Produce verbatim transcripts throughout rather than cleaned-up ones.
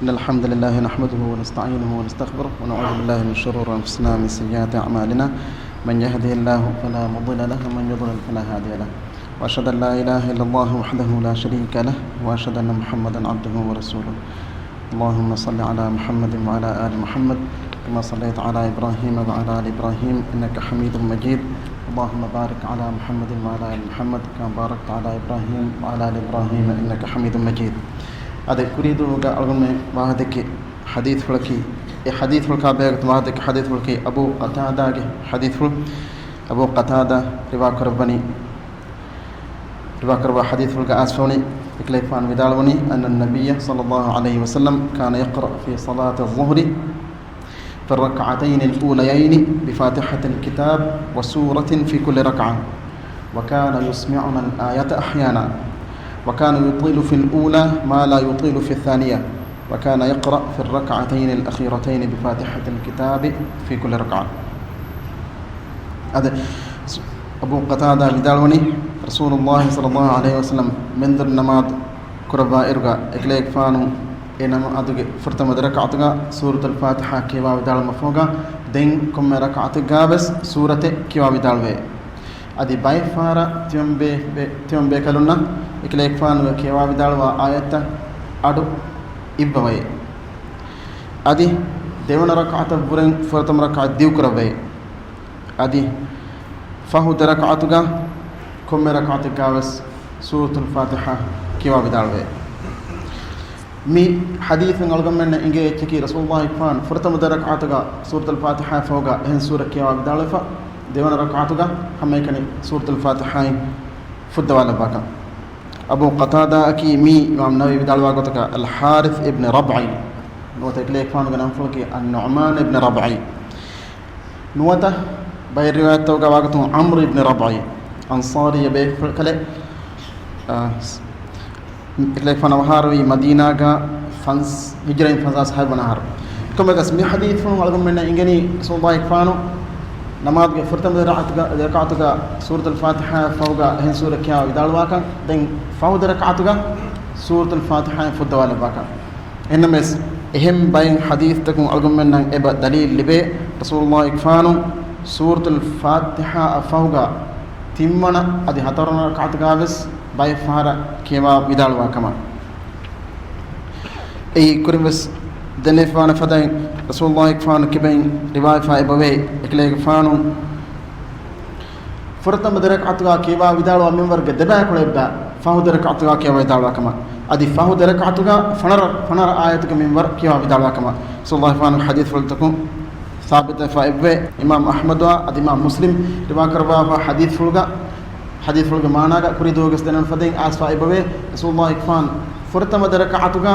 إن الحمد لله نحمده ونستعينه ونستغفره، ونعوذ بالله من شرور أنفسنا ومن سيئات أعمالنا. من يهده الله فلا مضل له، ومن يضلل فلا هادي له. وأشهد أن لا إله إلا الله وحده لا شريك له، وأشهد أن محمدا عبده ورسوله. اللهم صل على محمد وعلى آل محمد، كما صليت على إبراهيم وعلى آل إبراهيم إنك حميد مجيد. اللهم بارك على محمد وعلى آل محمد، كما باركت على إبراهيم وعلى آل إبراهيم إنك حميد مجيد. އަދި ކުރީދޫގަ އަޅުގަނޑުމެން ވާހަކަދެއްކި ޙަދީޘްފުޅަކީ، އެ ޙަދީޘްފުޅަކާ ބެހޭގޮތުން ވާހަކަދެއްކި ޙަދީޘްފުޅަކީ އަބޫ ޤަތާދާގެ ޙަދީޘްފުޅު. އަބޫ ޤަތާދާ ރިވާ ކުރައްވަނީ، ރިވާ ކުރައްވާ ޙަދީޘްފުޅުގަ އައިސްފަވަނީ، އެކަލޭގެފާނު ވިދާޅުވަނީ، أن النبي صلى الله عليه وسلم كان يقرأ في صلاة الظهر في الركعتين الأوليين بفاتحة الكتاب وسورة في كل ركعة، وكان يسمعنا الآية أحيانا، وكان يطيل في الأولى ما لا يطيل في الثانية، وكان يقرأ في الركعتين الأخيرتين بفاتحة الكتاب في كل ركعة. އަދި އަބޫ ޤަތާދާ ވިދާޅުވަނީ، ރަސޫލުﷲ ޞައްލަﷲު ޢަލައިހި ވަސައްލަމަ މެންދުރު ނަމާދު ކުރައްވާ އިރުގަ އެކަލޭގެފާނު އެ ނަމާދުގެ ފުރަތަމަ ދެ ރަކަޢަތުގަ ސޫރަތުލް ފާތިޙާ ކިޔަވާ ވިދާޅުމަށްފަހުގަ، ދެން ކޮންމެ ރަކަޢަތެއްގަވެސް ސޫރަތެއް ކިޔަވާ ވިދާޅުވޭ. އަދި ބައެއްފަހަރަށް ތިމަންބޭ-، ބޭ-، ތިމަންބޭކަލުންނަށް އެކަލޭގެފާނުގެ ކިޔަވާ ވިދާޅުވާ އާޔަތްތައް އަޑު އިއްވަވައޭ. އަދި ދެވަނަ ރަކަޢަތަށްވުރެން ފުރަތަމަ ރަކަޢަތް ދިގުކުރައްވައޭ. އަދި ފަހު ދެ ރަކަޢަތުގަ ކޮންމެ ރަކަޢަތެއްގަވެސް ސޫރަތުލް ފާތިޙާ ކިޔަވާ ވިދާޅުވޭ. މި ޙަދީޘުން އަޅުގަނޑުމެންނަށް އެނގޭ އެއްޗަކީ، ރަސޫލުﷲ ފާން ފުރަތަމަ ދެ ރަކަޢަތުގަ ސޫރަތުލް ފާތިޙާއާ ފަހުގަ އެހެން ސޫރަ ކިޔަވާ ވިދާޅުވެފަ، ދެވަނަ ރަކަޢަތުގަ ހަމައެކަނި ސޫރަތުލް ފާތިޙާއިން ފުއްދަވާލައްވާކަން. އަބޫ ޤަތާދާއަކީ މީ އިމާމް ނަވަވީ ވިދާޅުވާ ގޮތަކަށް އަލް ޙާރިޘް އިބްނު ރަބްޢީ، ނުވަތަ އެކަލޭގެފާނުގެ ނަންފުޅަކީ އައްނުޢުމާން އިބްނު ރަބްޢީ. ނުވަތަ ބައެއް ރިވާޔަތްތަކުގަ ވާގޮތުން ޢަމްރު އިބްނު ރަބްޢީ، އަންޞާރީ ބޭފުޅެއް. އާ، އެކަލޭގެފާނު އަވަހާރަވީ މަދީނާގަ ފަންސް، ހިޖްރައިން ފަންސާސް ހަތްވަނަ އަހަރު. ކޮންމެއަކަސް މި ޙަދީޘްފުޅުން އަޅުގަނޑުމެންނަށް އެނގެނީ، ރަސޫލުﷲ ފާނު ނަމާދުގެ ފުރަތަމަ ދެ ރަކަޢަތުގަ، ދެ ރަކަޢަތުގަ ސޫރަތުލް ފާތިޙާއާ ފަހުގަ އެހެން ސޫރަ ކިޔަވާ ވިދާޅުވާކަން، ދެން ފަހު ދެ ރަކަޢަތުގަ ސޫރަތުލް ފާތިޙާއިން ފުއްދަވާލައްވާކަން. އެހެންނަމަވެސް، އެހެން ބައެއް ޙަދީޘްތަކުން އަޅުގަނޑުމެންނަށް އެބަ ދަލީލް ލިބޭ، ރަސޫލުﷲ ފާނު ސޫރަތުލް ފާތިޙާއަށް ފަހުގަ ތިންވަނަ އަދި ހަތަރުވަނަ ރަކަޢަތުގަވެސް ބައެއް ފަހަރަށް ކިޔަވާ ވިދާޅުވާ ކަމަށް. އެއީ ކުރިންވެސް ދެނެފާނެ ފަދައިން، ރަސޫލުﷲ ފާނު ކިބައިން ރިވާޔަތްވެފަ އެބަވޭ، އެކަލޭގެފާނު ފުރަތަމަ ދެ ރަކަޢަތުގަ ކިޔަވާ ވިދާޅުވާ މިންވަރުގެ ދެބައިކުޅަ އެއްބައި ފަހު ދެ ރަކަޢަތުގަ ކިޔަވާ ވިދާޅުވާ ކަމަށް. އަދި ފަހު ދެ ރަކަޢަތުގަ ފަނަރަ، ފަނަރަ އާޔަތުގެ މިންވަރު ކިޔަވާ ވިދާޅުވާ ކަމަށް ރަސޫލުﷲ ފާނުގެ ޙަދީޘްފުޅުތަކުން ސާބިތުވެފަ އެއްވޭ. އިމާމް އަޙްމަދުއާ އަދި އިމާމް މުސްލިމް ރިވާ ކުރައްވާފަ ޙަދީޘްފުޅުގަ، ޙަދީޘްފުޅުގެ މާނާގަ ކުރީ ދުވަހުގެ ދެނަން ފަދައިން އައިސްފަ އެބަވޭ، ރަސޫލުﷲ ފާނު ފުރަތަމަ ދެ ރަކަޢަތުގަ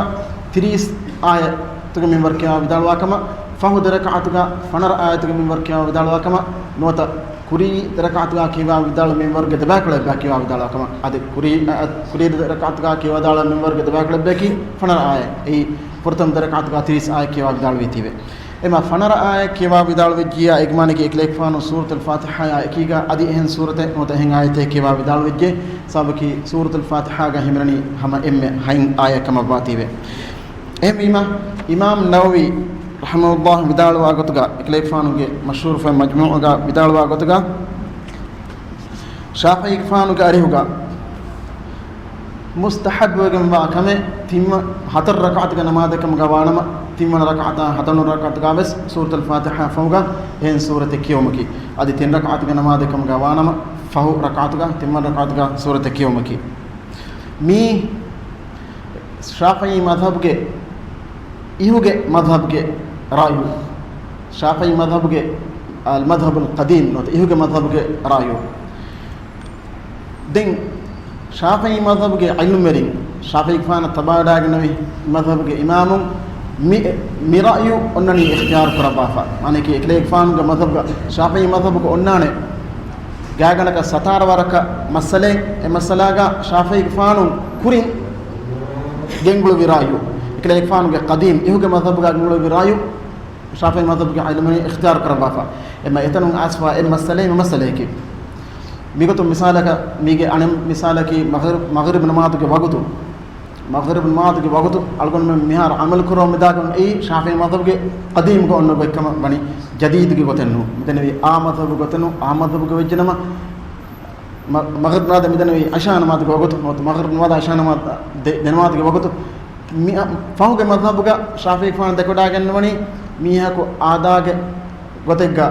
ތިރީސް އާޔަތުގެ މިންވަރު ކިޔަވާ ވިދާޅުވާ ކަމަށް، ފަހު ދެ ރަކަޢަތުގަ ފަނަރަ އާޔަތުގެ މިންވަރު ކިޔަވާ ވިދާޅުވާ ކަމަށް، ނުވަތަ ކުރީ ދެ ރަކަޢަތުގަ ކިޔަވާ ވިދާޅު މިންވަރުގެ ދެބައިކުޅަ އެއްބައި ކިޔަވާ ވިދާޅުވާ ކަމަށް. އަދި ކުރީ، އަ، ކުރީ ދެ ރަކަޢަތުގަ ކިޔަވާ ވިދާޅު މިންވަރުގެ ދެބައިކުޅަ އެއްބަޔަކީ ފަނަރަ އާޔަތް. އެއީ ފުރަތަމަ ދެ ރަކަޢަތުގަ ތިރީސް އާޔަތް ކިޔަވާ ވިދާޅުވީތީވެ. އެމަ ފަނަރަ އާޔަތް ކިޔަވާ ވިދާޅުވެއްޖިއްޔާ، އޭގެ މާނައަކީ އެކަލޭގެފާނު ސޫރަތުލް ފާތިޙާއާ އެކީގަ އަދި އެހެން ސޫރަތެއް ނުވަތަ އެހެން އާޔަތެއް ކިޔަވާ ވިދާޅުވެއްޖެ. ސަބަބަކީ ސޫރަތުލް ފާތިޙާގަ ހިމެނެނީ ހަމަ އެންމެ ހަތް އާޔަތް ކަމަށްވާތީވެ. އެހެންވީމަ، އިމާމް ނަވަވީ ރަޙިމަހުﷲ ވިދާޅުވާ ގޮތުގަ، އެކަލޭގެފާނުގެ މަޝްހޫރު ފޮތް މަޖްމޫޢުގަ ވިދާޅުވާ ގޮތުގަ، ޝާފިޢީގެފާނުގެ އަރިހުގަ މުސްތަޙައްބުވެގެންވާ ކަމެއް ތިން، ހަތަރު ރަކަޢަތުގެ ނަމާދެއް ކަމުގަ ވާނަމަ، ތިންވަނަ ރަކަޢަތާ ހަތަރުވަނަ ރަކަޢަތުގަވެސް ސޫރަތުލް ފާތިޙާއާ ފަހުގަ އެހެން ސޫރަތެއް ކިޔެވުމަކީ. އަދި ތިން ރަކަޢަތުގެ ނަމާދެއް ކަމުގަ ވާނަމަ، ފަހު ރަކަޢަތުގަ، ތިންވަނަ ރަކަޢަތުގަ ސޫރަތެއް ކިޔެވުމަކީ. މީ ޝާފިޢީ މަޛްހަބުގެ އިހުގެ މަޛްހަބުގެ ރައުޔު، ޝާފިޢީ މަޛްހަބުގެ އަލް މަޛްހަބުލް ޤަދީމް ނުވަތަ އިހުގެ މަޛްހަބުގެ ރައުޔު. ދެން ޝާފިޢީ މަޛްހަބުގެ ޢިލްމުވެރިން، ޝާފިޢީގެފާނަށް ތަބާވެވަޑައިގެންނެވި މަޛްހަބުގެ އިމާމުން މި، މި ރައުޔު އޮންނަނީ އިޚްތިޔާރު ކުރައްވާފަ. މާނައަކީ އެކަލޭގެފާނުގެ މަޛްހަބުގަ ޝާފިޢީ މަޛްހަބުގަ އޮންނާނެ ގާތްގަނޑަކަށް ސަތާރަ ވަރަކަށް މައްސަލައެއް، އެ މައްސަލާގަ ޝާފިޢީގެފާނު ކުރިން ގެންގުޅުއްވި ރައުޔު، އެކަލޭގެފާނުގެ ޤަދީމް އިހުގެ މަޛްހަބުގަ ގެންގުޅުއްވި ރައުޔު، ޝާފިޢީ މަޛްހަބުގެ ޢިލްމުވެރިން އިޚްތިޔާރު ކުރައްވާފަ. އެމަ އެތަނުން އައިސްފަ އެއް މައްސަލައެއް މި މައްސަލައަކީ. މިގޮތުން މިސާލަކަށް، މީގެ އަނެއް މިސާލަކީ މަޣްރިބް، މަޣްރިބް ނަމާދުގެ ވަގުތު މަޣްރިބު ނަމާދުގެ ވަގުތު އަޅުގަނޑުމެން މިހާރު ޢަމަލު ކުރަމުން މިދާގަން އެއީ ޝާފިޢީ މަޛްހަބުގެ ޤަދީމުގަ އޮންނަ ގޮތްކަމަށް ވަނީ، ޖަދީދުގެ ގޮތެއް ނޫން. މިދެންނެވީ އާ މަޛްހަބު ގޮތެއް ނޫން، އާ މަޛްހަބުގަ ވެއްޖެނަމަ، މަ-، މަޣްރިބު ނަމާދަށް މިދެންނެވީ ޢިޝާ ނަމާދުގެ ވަގުތު، ނުވަތަ މަޣްރިބު ނަމާދާ ޢިޝާ ނަމާދު ދެ، ދެ ނަމާދުގެ ވަގުތު. މި، އަ، ފަހުގެ މަޛްހަބުގަ ޝާފިޢީ ފާނު ދެކެވަޑައިގަންނަވަނީ މީހަކު އާދާގެ ގޮތެއްގަ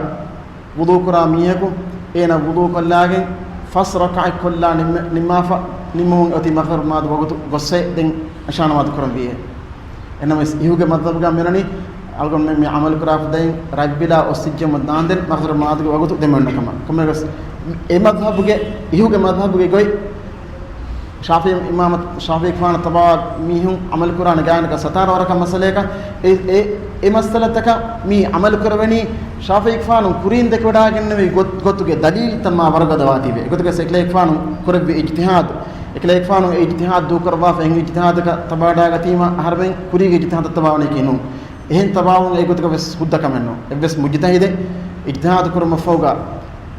ވުޟޫ ކުރާ މީހަކު އޭނަ ވުޟޫ ކޮށްލާގެން ފަސް ރަކަޢަތް ކޮށްލާ ނިންމ-، ނިންމާފަ، ނިންމުމުން އޮތީ މަޣްރިބު ނަމާދު ވަގުތު ގޮއްސޭ ދެން ޢިޝާ ނަމާދު ކުރަން ވީއޭ. އެހެންނަމަވެސް އިހުގެ މަޛްހަބުގަ މިރަނީ އަޅުގަނޑުމެން މި ޢަމަލު ކުރާ ފަދައިން ރަތް ބިލާ އޮއްސިއްޖެމުން ދާންދެން މަޣްރިބު ނަމާދުގެ ވަގުތު ދެމެންނަ ކަމަށް. ކޮންމެވެސް އެ މަޛްހަބުގެ، އިހުގެ މަޛްހަބުގެ ގޮތް ޝާފިޢީ އިމާމަށް، ޝާފިޢީ ފާނަށް ތަބާވާ މީހުން ޢަމަލު ކުރާނެ ގާތްގަނޑަކަށް ސަތާރަ ވަރަކަށް މައްސަލައަކަށް އެ، އެ، އެ މައްސަލަތަކަށް މި ޢަމަލު ކުރެވެނީ ޝާފިޢީ ފާނު ކުރިން ދެކެވަޑައިގެންނެވި ގޮތް، ގޮތުގެ ދަލީލްތައް މާ ވަރަށް ގަދަވާތީވެ. އެގޮތުގަ އެކަލޭގެފާނު ކުރެއްވި އިޖްތިހާދު، އެކަލޭގެފާނު އެ އިޖްތިހާދު ދޫކުރައްވާފަ، އެހެން އިޖްތިހާދަކަށް ތަބާވަޑައިގަތީމަ އަހަރެމެން ކުރީގެ އިޖްތިހާދަށް ތަބާވަނީކީ ނޫން. އެހެން ތަބާވުން އެގޮތުގަ ވެސް ހުއްދަ ކަމެއް ނޫން. އެއްވެސް މުޖްތަހިދެއް އިޖްތިހާދު ކުރުމަށްފަހުގަ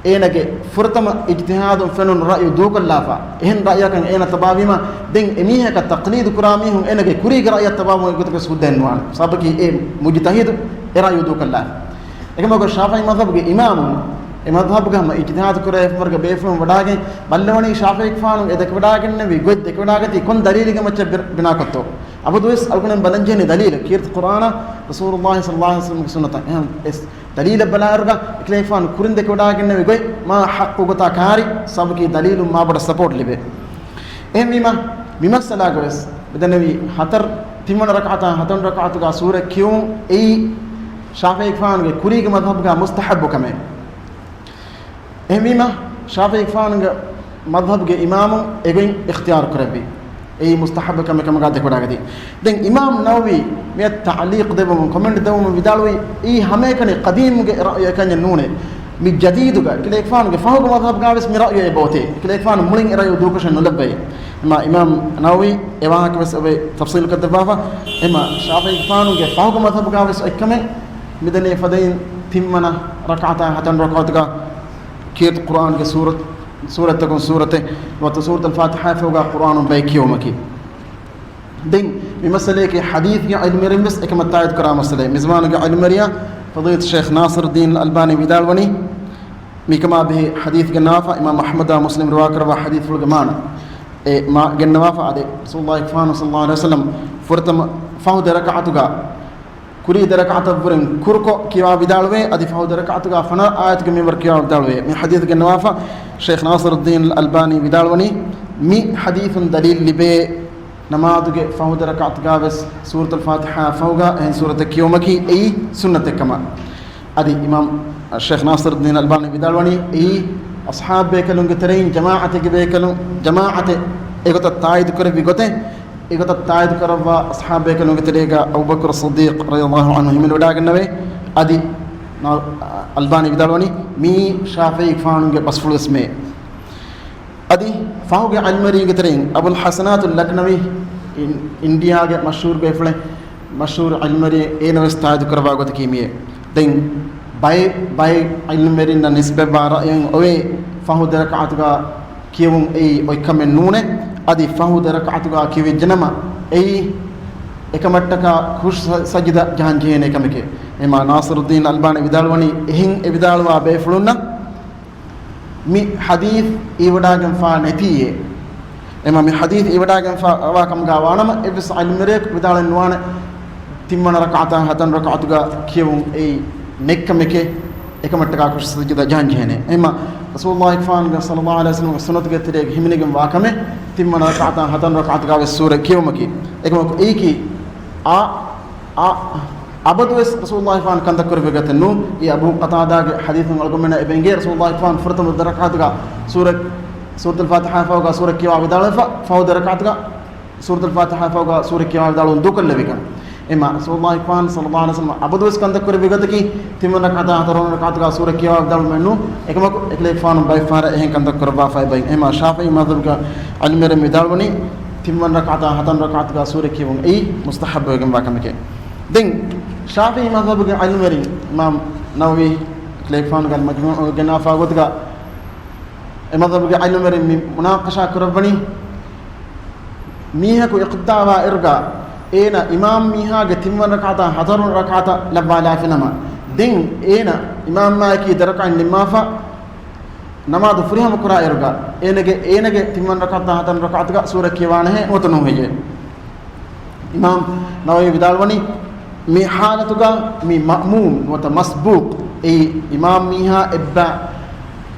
އޭނަގެ ފުރަތަމަ އިޖްތިހާދުން ފެނުނު ރައުޔު ދޫކޮށްލާފަ، އެހެން ރައުޔަކަށް އޭނަ ތަބާވީމަ، ދެން އެމީހަކަށް ތަޤްލީދު ކުރާ މީހުން އޭނަގެ ކުރީގެ ރައުޔަށް ތަބާވުން އެގޮތަކަށް ހުއްދައެއް ނުވާނެ. ސަބަބަކީ އެ މުޖްތަހިދު އެ ރައުޔު ދޫކޮށްލާފަ. އެކަމަކު ޝާފިޢީ މަޛްހަބުގެ އިމާމުން އެ މަޛްހަބުގަ ހަމަ އިޖްތިހާދު ކުރެވޭ ފަހަރުގެ ބޭފުޅުން ވަޑާގެން ބައްލަވަނީ ޝާފިޢީ ފާނު އެ ދެކެވަޑައިގެންނެވި ގޮތް ދެކެވަޑައިގަތީ ކޮން ދަލީލެއްގެ މައްޗަށް ބި-، ބިނާކޮށްތޯ؟ އަބަދުވެސް އަޅުގަނޑުމެން ބަލަންޖެހެނީ ދަލީލެއް، ކީރިތި ޤުރްއާނާ ރަސޫލުﷲ ޞައްލަﷲ ޢަލައިހި ވަސައްލަމްގެ ސުންނަތަށް. އެހެން އެސް ދަލީލަށް ބަލާއިރުގަ އެކަލޭގެފާނު ކުރިން ދެކެވަޑައިގެންނެވި ގޮތް މާ ޙައްޤު ގޮތާ ކާރި، ސަބަބަކީ ދަލީލުން މާބޮޑަށް ސަޕޯޓް ލިބޭ. އެހެންވީމަ، މި މައްސަލާގަވެސް މިދެންނެވި ހަތަރު، ތިންވަނަ ރަކަޢަތާ ހަތަރު ރަކަޢަތުގަ ސޫރަ ކިޔުން އެއީ ޝާފިޢީ ފާނުގެ ކުރީގެ މަޛްހަބުގަ މުސްތަޙައްބު ކަމެއް. އެހެންވީމަ، ޝާފިޢީ ފާނުގެ މަޛްހަބުގެ އިމާމުން އެގޮތް އިޚްތިޔާރު ކުރެއްވި. އެއީ މުސްތަޙައްބު ކަމެއް ކަމުގަ ދެކެވަޑައިގަތީ. ދެން އިމާމް ނަވަވީ މިއަށް ތަޢުލީޤު ދެއްވަމުން، ކޮމެންޓް ދެއްވަމުން ވިދާޅުވީ، އެއީ ހަމައެކަނި ޤަދީމުގެ ރައުޔެއް އެކަންޏެއް ނޫނޭ. މި ޖަދީދުގަ އެކަލޭގެފާނުގެ ފަހުގެ މަޛްހަބުގަވެސް މި ރައުޔެއް އެބައޮތޭ. އެކަލޭގެފާނު މުޅިން އެ ރައުޔު ދޫކޮށެއް ނުލައްވައޭ. އެމާ އިމާމް ނަވަވީ އެ ވާހަކަވެސް އެބަ ތަފްޞީލުކޮށްދެއްވާފަ. އެމާ ޝާފިޢީ ފާނުގެ ފަހުގެ މަޛްހަބުގަވެސް އޮތްކަމެއް މިދެންނެވި ފަދައިން ތިންވަނަ ރަކަޢަތާ ހަތަރު ރަކަޢަތުގަ ކީރިތި ޤުރްއާންގެ ސޫރަތް، ސޫރަތްތަކުން ސޫރަތެއް ނުވަތަ ސޫރަތުލް ފާތިޙާއަށްފަހުގަ ޤުރްއާނު ބައެއް ކިޔެވުމަކީ. ދެން މި މައްސަލަޔަކީ ޙަދީޘްގެ ޢިލްމުވެރިން ވެސް އެކަމަށް ތާއީދު ކުރާ މައްސަލައެއް. މިޒުވާނުގެ ޢިލްމުވެރިޔާ ފަޟީލަތު ޝޭޚް ނާޞިރުއްދީން އަލްބާނީ ވިދާޅުވަނީ، މިކަމާ ބެހޭ ޙަދީޘް ގެންނަވާފަ، އިމާމް އަޙްމަދާ މުސްލިމް ރިވާކުރައްވާ ޙަދީޘްފުޅުގެ މާނަ އެ މާ ގެންނަވާފަ. އާދެ، ރަސޫލުﷲ ފާނު ޞައްލަﷲ ޢަލައިހި ވަސައްލަމް ފުރަތަމަ ފަހު ދެ ރަކަޢަތުގަ ކުރީ ދެ ރަކަޢަތަށްވުރެން ކުރުކޮށް ކިޔަވާ ވިދާޅުވޭ، އަދި ފަހު ދެ ރަކަޢަތުގަ ފަނަރަ އާޔަތުގެ މިންވަރު ކިޔަވާ ވިދާޅުވޭ. މި ޙަދީޘް ގެންނަވާފަ ޝޭޚް ނާޞިރުއްދީން އަލްބާނީ ވިދާޅުވަނީ، މި ޙަދީޘުން ދަލީލު ލިބޭ ނަމާދުގެ ފަހު ދެ ރަކަޢަތުގަ ވެސް ސޫރަތުލް ފާތިޙާއަށް ފަހުގަ އެހެން ސޫރަތެއް ކިޔުމަކީ އެއީ ސުންނަތެއް ކަމަށް. އަދި އިމާމް ޝޭޚް ނާޞިރުއްދީން އަލްބާނީ ވިދާޅުވަނީ، އެއީ އަޞްޙާބު ބޭކަލުންގެ ތެރެއިން ޖަމާޢަތެއްގެ ބޭކަލުން، ޖަމާޢަތެއް އެގޮތަށް ތާއީދު ކުރެއްވި ގޮތެއް. އެގޮތަށް ތާއީދު ކުރައްވާ އަޞްޙާބު ބޭކަލުންގެ ތެރޭގަ އަބޫބަކުރު ޞިއްދީޤް ރަޟިޔަﷲ ޢަންހު ހިމެނިވަޑައިގަންނަވޭ. އަދި ނާ-، އަލްބާނީ ވިދާޅުވަނީ، މިއީ ޝާފިޢީ ފާނުގެ ބަސްފުޅުވެސް މެއޭ. އަދި ފަހުގެ ޢިލްމުވެރިންގެ ތެރެއިން އަބުލް ޙަސަނާތު ލަކްނަވީ، އިން-، އިންޑިއާގެ މަޝްހޫރު ބޭފުޅެއް، މަޝްހޫރު ޢިލްމުވެރިއެއް، އޭނަ ވެސް ތާއީދު ކުރައްވާ ގޮތަކީ މިއޭ. ދެން ބައެއް، ބައެއް ޢިލްމުވެރިންނަށް ނިސްބަތްވާ ރައުޔެއް އޮވޭ، ފަހު ދެ ރަކަޢަތުގަ ކިޔެވުން އެއީ އޮތްކަމެއް ނޫނޭ. އަދި ފަހު ދެ ރަކަޢަތުގަ ކިޔެވިއްޖެނަމަ، އެއީ އެކަމަށްޓަކާ ޚުޝު ސަ-، ސަޖިދަ ޖަހަން ޖެހޭނެ ކަމެކޭ. އެމާ ނާޞިރުއްދީން އަލްބާނީ ވިދާޅުވަނީ، އެހެން އެ ވިދާޅުވާ ބޭފުޅުންނަށް މި ޙަދީޘް އިވިވަޑައިގެންފާ ނެތީއޭ. އެމާ މި ޙަދީޘް އިވިވަޑައިގެންފާވާ ކަމުގަ ވާނަމަ، އެއްވެސް ޢިލްމުވެރިޔަކު ވިދާޅެއް ނުވާނެ، ތިންވަނަ ރަކަޢަތާ ހަތަރު ރަކަޢަތުގަ ކިޔެވުން އެއީ ނެތްކަމެކޭ، އެކަމަށްޓަކާ ޚުޝު ސަޖިދަ ޖަހަން ޖެހޭނެ. އެމާ ރަސޫލުﷲ ފާނުގެ ޞައްލަﷲ ޢަލައިހި ވަސައްލަމްގެ ސުންނަތުގެ ތެރޭގަ ހިމެނިގެން ވާ ކަމެއް، ތިންވަނަ ރަކަޢަތާ ހަތަރު ރަކަޢަތުގަ ވެސް ސޫރަ ކިޔެވުމަކީ. އެކަމަކު އެއީކީ އާ، އާ، އަބަދުވެސް ރަސޫލުﷲ ފާނު ކަންތައް ކުރެއްވި ގޮތެއް ނޫން. އެ އަބޫ ޤަތާދާގެ ޙަދީޘުން އަޅުގަނޑުމެންނަށް އެބަ އެނގޭ، ރަސޫލުﷲ ފާނު ފުރަތަމަ ދެ ރަކަޢަތުގަ ސޫރަ، ސޫރަތުލް ފާތިޙާއަށް ފަހުގަ ސޫރަ ކިޔަވާ ވިދާޅުވެފަ، ފަހު ދެ ރަކަޢަތުގަ ސޫރަތުލް ފާތިޙާއަށް ފަހުގަ ސޫރަ ކިޔަވާ ވިދާޅުވުން ދޫކޮށްލެވިކަން. އެމާ ރަސޫލުﷲ ފާނު ޞައްލަﷲ ޢަލައިހި ވަސައްލަމް އަބަދުވެސް ކަންތައް ކުރެއްވި ގޮތަކީ، ތިންވަނަ ރަކަޢަތާ ހަތަރުވަނަ ރަކަޢަތުގަ ސޫރަ ކިޔަވާ ވިދާޅުވުމެއް ނޫން. އެކަމަކު، އެކަލޭގެފާނު ބައެއް ފަހަރަށް އެހެން ކަންތައް ކުރައްވާފައި ބައި. އެމާ ޝާފިޢީ މަޛްހަބުގެ ޢިލްމުވެރިން ވިދާޅުވަނީ، ތިންވަނަ ރަކަޢަތާ ހަތަރު ރަކަޢަތުގަ ސޫރަ ކިޔެވުން އެއީ މުސްތަޙައްބުވެގެންވާ ކަމެކޭ. ދެން، ޝާފިޢީ މަޛްހަބުގެ ޢިލްމުވެރިން އިމާމް ނަވަވީ އެކަލޭގެފާނުގެ އަލްމަޖްމޫޢުގަ ގެންނާފާ ގޮތުގަ، އެ މަޛްހަބުގެ ޢިލްމުވެރިން މި މުނާޤަޝާ ކުރައްވަނީ، މީހަކު އިޤްތިދާވާ އިރުގަ އޭނަ އިމާމް މީހާގެ ތިންވަނަ ރަކާތާ ހަތަރު ރަކާތަށް ލައްވާލާފިނަމަ، ދެން އޭނަ އިމާމްއާއެކީ ދެރަކާތް ނިންމާފަ ނަމާދު ފުރިހަމަ ކުރާ އިރުގަ އޭނަގެ، އޭނަގެ ތިންވަނަ ރަކާތާ ހަތަރު ރަކާތުގަ ސޫރަ ކިޔަވާނެހޭ ނުވަތަ ނުހެއްޔޭ؟ އިމާމް ނަވަވީ ވިދާޅުވަނީ، މި ޙާލަތުގަ މި މައުމޫމް ނުވަތަ މަސްބޫޤް އެއީ އިމާމް މީހާ އެއްބަ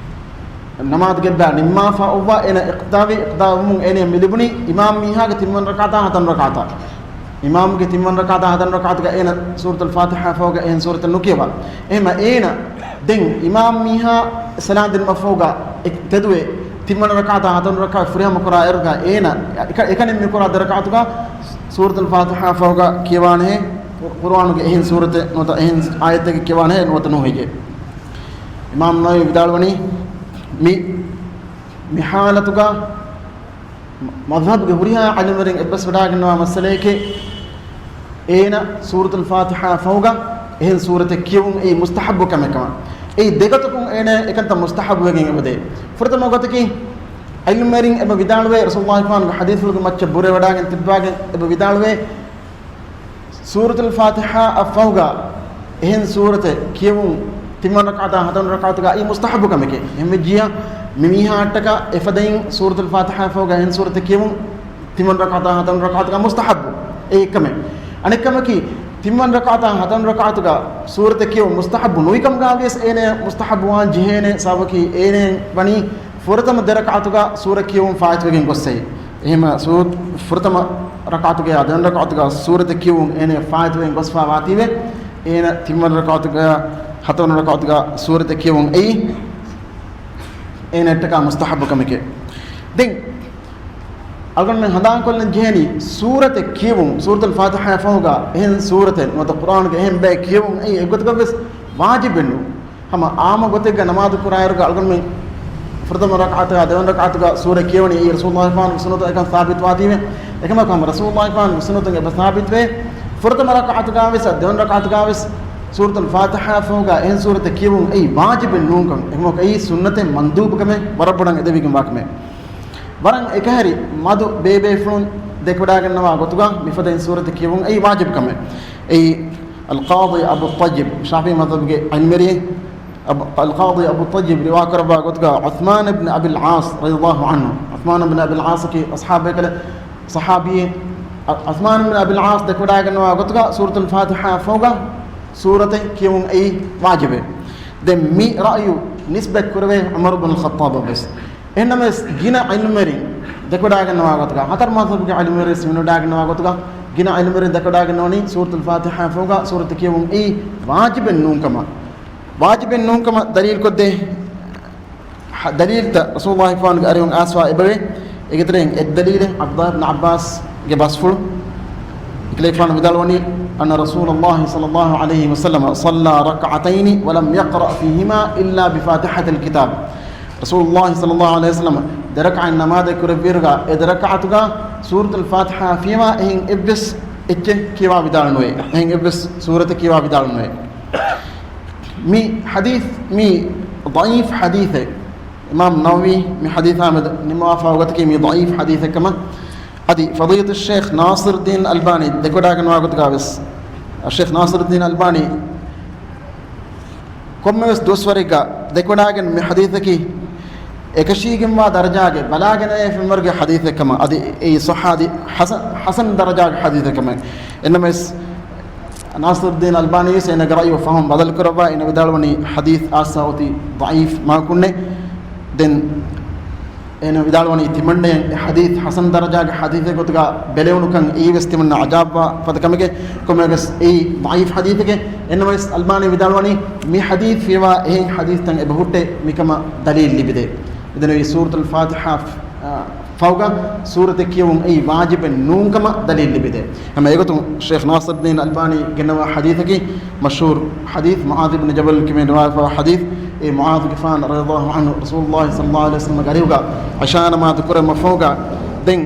ނަމާދުގެ އެއްބަ ނިންމާފަ އޮއްވާ އޭނަ އިޤްތިދާވި، އިޤްތިދާވުމުން އޭނަ މި ލިބުނީ އިމާމް މީހާގެ ތިންވަނަ ރަކާތާ ހަތަރު ރަކާތަށް. އިމާމްގެ ތިންވަނަ ރަކާތާ ހަތަރު ރަކާތުގަ އޭނަ ސޫރަތުލް ފާތިޙާ ފަހުގަ އެހެން ސޫރަތެއް ނުކިޔަވާ. އެހެމަ އޭނަ ދެން އިމާމް މީހާ ސަލާން ދިނުމަށްފަހުގަ އެ-، ތެދުވެ ތިންވަނަ ރަކާތާ ހަތަރު ރަކާތް ފުރިހަމަ ކުރާ އިރުގަ އޭނަ އެކަ-، އެކަނި މި ކުރާ ދެ ރަކާތުގަ ސޫރަތުލް ފާތިޙާ ފަހުގަ ކިޔަވާނެހޭ ޤުރުއާނުގެ އެހެން ސޫރަތެއް ނުވަތަ އެހެން އާޔަތެއް ކިޔަވާނެހޭ ނުވަތަ ނުހެއްޔޭ؟ އިމާމް ނަވަވީ ވިދާޅުވަނީ، މި، މި ޙާލަތުގަ މަ-، މަޛްހަބުގެ ހުރިހާ ޢިލްމުވެރިން އެއްބަސްވެވަޑައިގަންނަވާ މައްސަލައެކޭ، އޭނަ ސޫރަތުލް ފާތިޙާ ފަހުގަ އެހެން ސޫރަތެއް ކިޔެވުން އެއީ މުސްތަޙައްބު ކަމެއް ކަމަށް. އެއީ ދެގޮތަކުން އޭނަ އެކަންތައް މުސްތަޙައްބުވެގެން އެބަދޭ. ފުރަތަމަ ގޮތަކީ، ޢިލްމުވެރިން އެބަ ވިދާޅުވޭ، ރަސޫލުﷲ ފާނުގެ ޙަދީޘްފުޅުގެ މައްޗަށް ބުރެވަޑައިގެން ތިއްބާގެން އެބަ ވިދާޅުވޭ، ސޫރަތުލް ފާތިޙާއަށް ފަހުގަ އެހެން ސޫރަތެއް ކިޔެވުން ތިންވަނަ ރަކާތާ ހަތަރު ރަކާތުގައި މުސްތަޙައްބު ކަމެކޭ. އެހެންވެއްޖިއްޔާ، މި މީހާއަށްޓަކާ އެފަދައިން ސޫރަތުލް ފާތިޙާއަށް ފަހުގަ އެހެން ސޫރަތެއް ކިޔެވުން ތިންވަނަ ރަކާތާ ހަތަރު ރަކާތުގަ މުސްތަޙައްބު. އެއީ އެއްކަމެއް. އަނެއްކަމަކީ، ތިންވަނަ ރަކާތާ ހަތަރު ރަކާތުގަ ސޫރަތެއް ކިޔެވުން މުސްތަޙައްބު ނުވިކަމުގަ ވިޔަސް އޭނަ މުސްތަޙައްބު ވާން ޖެހޭނެ ސަބަބަކީ އޭނަ ވަނީ ފުރަތަމަ ދެ ރަކާތުގަ ސޫރަ ކިޔެވުން ފާއިތުވެގެން ގޮއްސޭ. އެހެމަ ސޫ-، ފުރަތަމަ ރަކާތުގައާ ދެވަނަ ރަކާތުގަ ސޫރަތެއް ކިޔެވުން އޭނަ ފާއިތުވެގެން ގޮސްފަ ވާތީވެ، އޭނަ ތިންވަނަ ރަކާތުގަ ހަތަރުވަނަ ރަކާތުގަ ސޫރަތެއް ކިޔެވުން އެއީ އޭނައަށްޓަކާ މުސްތަޙައްބު ކަމެކޭ. ދެން އަޅުގަނޑުމެން ހަނދާންކޮށްލަން ޖެހެނީ، ސޫރަތެއް ކިޔެވުން، ސޫރަތުލް ފާތިޙާއަށް ފަހުގަ އެހެން ސޫރަތެއް ނުވަތަ ޤުރްއާނުގެ އެހެން ބައެއް ކިޔެވުން އެއީ އެއްގޮތަކަށް ވެސް ވާޖިބެއް ނޫން. ހަމަ އާއްމު ގޮތެއްގަ ނަމާދު ކުރާއިރުގަ އަޅުގަނޑުމެން ފުރަތަމަ ރަކަޢަތުގަ ދެވަނަ ރަކަޢަތުގަ ސޫރަ ކިޔެވުނީ އެއީ ރަސޫލުﷲ ފާނުގެ ސުންނަތުން އެކަން ސާބިތުވާތީވެ. އެކަމަކު ހަމަ ރަސޫލުﷲ ފާނުގެ ސުންނަތުން އެބަ ސާބިތުވޭ، ފުރަތަމަ ރަކަޢަތުގަ ވެސް ދެވަނަ ރަކަޢަތުގަ ވެސް ސޫރަތުލް ފާތިޙާއަށް ފަހުގަ އެހެން ސޫރަތެއް ކިޔެވުން އެއީ ވާޖިބެއް ނޫންކަން. އެކަމަކު އެއީ ސުންނަތެއް، މަންދޫބު ކަމެއް، ވަރަށް ބޮޑަށް އެދެވިގެންވާ ކަމެއް. ވަރަށް އެކަހެރި މަދު ބޭބޭފުޅުން ދެކެވަޑައިގަންނަވާ ގޮތުގަ މިފަދައިން ސޫރަތެއް ކިޔެވުން އެއީ ވާޖިބު ކަމެއް. އެއީ އަލްޤާޟީ އަބޫ ޠައްޔިބް، ޝާފިޢީ މަޛްހަބުގެ ޢިލްމުވެރިއެއް، އަބު-، އަލްޤާޟީ އަބޫ ޠައްޔިބް ރިވާކުރައްވާ ގޮތުގަ ޢުޘްމާން ބިން އަބިލް ޢާޞް ރަޟިޔަﷲ ޢަންހު، ޢުޘްމާން ބިން އަބިލް ޢާޞަކީ އަޞްޙާބު ބޭކަލެއް، ޞަޙާބީއެއް. ޢު-، ޢުޘްމާން ބިން އަބިލް ޢާޞް ދެކެވަޑައިގަންނަވާ ގޮތުގަ ސޫރަތުލް ފާތިޙާއަށް ފަހުގަ ސޫރަތެއް ކިޔެވުން އެއީ ވާޖިބެއް. ދެން މި ރައުޔު ނިސްބަތް ކުރެވޭ ޢުމަރު ބިން ޚައްޠާބަށް ވެސް. އެހެންނަމަވެސް ގިނަ ޢިލްމުވެރިން ދެކެވަޑައިގަންނަވާ ގޮތުގަ، ހަތަރު މަޛްހަބުގެ ޢިލްމުވެރިން ވެސް މިނުވަޑައިގަންނަވާ ގޮތުގަ، ގިނަ ޢިލްމުވެރިން ދެކެވަޑައިގަންނަވަނީ ސޫރަތުލް ފާތިޙާއަށް ފަހުގަ ސޫރަތެއް ކިޔެވުން އެއީ ވާޖިބެއް ނޫންކަމަށް. ވާޖިބެއް ނޫންކަމަށް ދަލީލުކޮށްދޭ ޙަ-، ދަލީލުތައް ރަސޫލުﷲ ފާނުގެ އަރިހުން އައިސްފަ އެބަވޭ. އޭގެ ތެރެއިން އެއް ދަލީލެއް ޢަބްދުﷲ ބިން ޢައްބާސްގެ ބަސްފުޅު. އެކަލޭގެފާނު ވިދާޅުވަނީ، أن رسول الله صلى الله عليه وسلم صلى ركعتين ولم يقرأ فيهما إلا بفاتحة الكتاب. ރަސޫލުﷲ ޞައްލަﷲ ޢަލައިހި ވަސައްލަމަ ދެ ރަކަޢަތް ނަމާދެއް ކުރެއްވިއިރުގަ، އެ ދެ ރަކަޢަތުގަ ސޫރަތުލް ފާތިޙާ ފިޔަވާ އެހެން އެއްވެސް އެއްޗެއް ކިޔަވާ ވިދާޅުނުވޭ. އެހެން އެއްވެސް ސޫރަތެއް ކިޔަވާ ވިދާޅުނުވޭ. މި ޙަދީޘް، މި ޟަޢީފް ޙަދީޘެއް. އިމާމް ނަވަވީ މި ޙަދީޘާ މެދު ނިންމަވާފަ އޮތީ މި ޟަޢީފް ޙަދީޘެއް ކަމަށް. އަދި ފަޟީލަތުއްޝޭޚް ނާޞިރުއްދީން އަލްބާނީ ދެކެވަޑައިގަންނަވާ ގޮތުގަ ވެސް، ޝޭޚް ނާޞިރުއްދީން އަލްބާނީ ކޮންމެވެސް ދުވަސްވަރެއްގަ ދެކެވަޑައިގެން މި ޙަދީޘަކީ އެކަށީގެންވާ ދަރަޖާގެ ބަލާގެނައޭ ފެންވަރުގެ ޙަދީޘެއް ކަމަށް. އަދި އެއީ ޞައްޙާ އަދި ޙަސަ-، ޙަސަން ދަރަޖާގެ ޙަދީޘެއް ކަމަށް. އެންނަމަވެސް، ނާޞިރުއްދީން އަލްބާނީ ވެސް އޭނަގެ ރައުޔު ފަހުން ބަދަލު ކުރައްވާ، އޭނަ ވިދާޅުވަނީ ޙަދީޘް އާސާ އޮތީ ޟަޢީފް މާކުންނޭ. ދެން އޭނަ ވިދާޅުވަނީ ތިމަންނަޔަށް އެ ޙަދީޘް ޙަސަން ދަރަޖާގެ ޙަދީޘެއް ގޮތުގަ ބެލެވުނުކަން އެއީ ވެސް ތިމަންނަ ޢަޖާބުވާ ފަދަ ކަމެކޭ. ކޮންމެވެސް އެއީ ޟަޢީފް ޙަދީޘެކޭ. އެންނަމަވެސް އަލްބާނީ ވިދާޅުވަނީ މި ޙަދީޘް ފިޔަވާ އެހެން ޙަދީޘްތައް އެބަ ހުއްޓޭ މިކަމަށް ދަލީލް ލިބިދޭ. މިދެންނެވި ސޫރަތުލް ފާތިޙާ، އާ، ފަހުގަ ސޫރަތެއް ކިޔެވުން އެއީ ވާޖިބެއް ނޫންކަމަށް ދަލީލް ލިބިދޭ. ހަމަ އެގޮތުން ޝޭޚް ނާޞިރުއްދީން އަލްބާނީ ގެންނަވާ ޙަދީޘަކީ މަޝްހޫރު ޙަދީޘް މުޢާޛު ބިން ޖަބަލް ކިޔަމޭ ރިވާޔަތްވާ ޙަދީޘް. އެ މުޢާޛުގެފާނު ރަޟިޔަﷲ ޢަންހު ރަސޫލުﷲ ޞައްލަﷲ ޢަލައިހި ވަސައްލަމަގެ އަރިހުގަ ޢިޝާ ނަމާދު ކުރެއްވުމަށްފަހުގަ ދެން،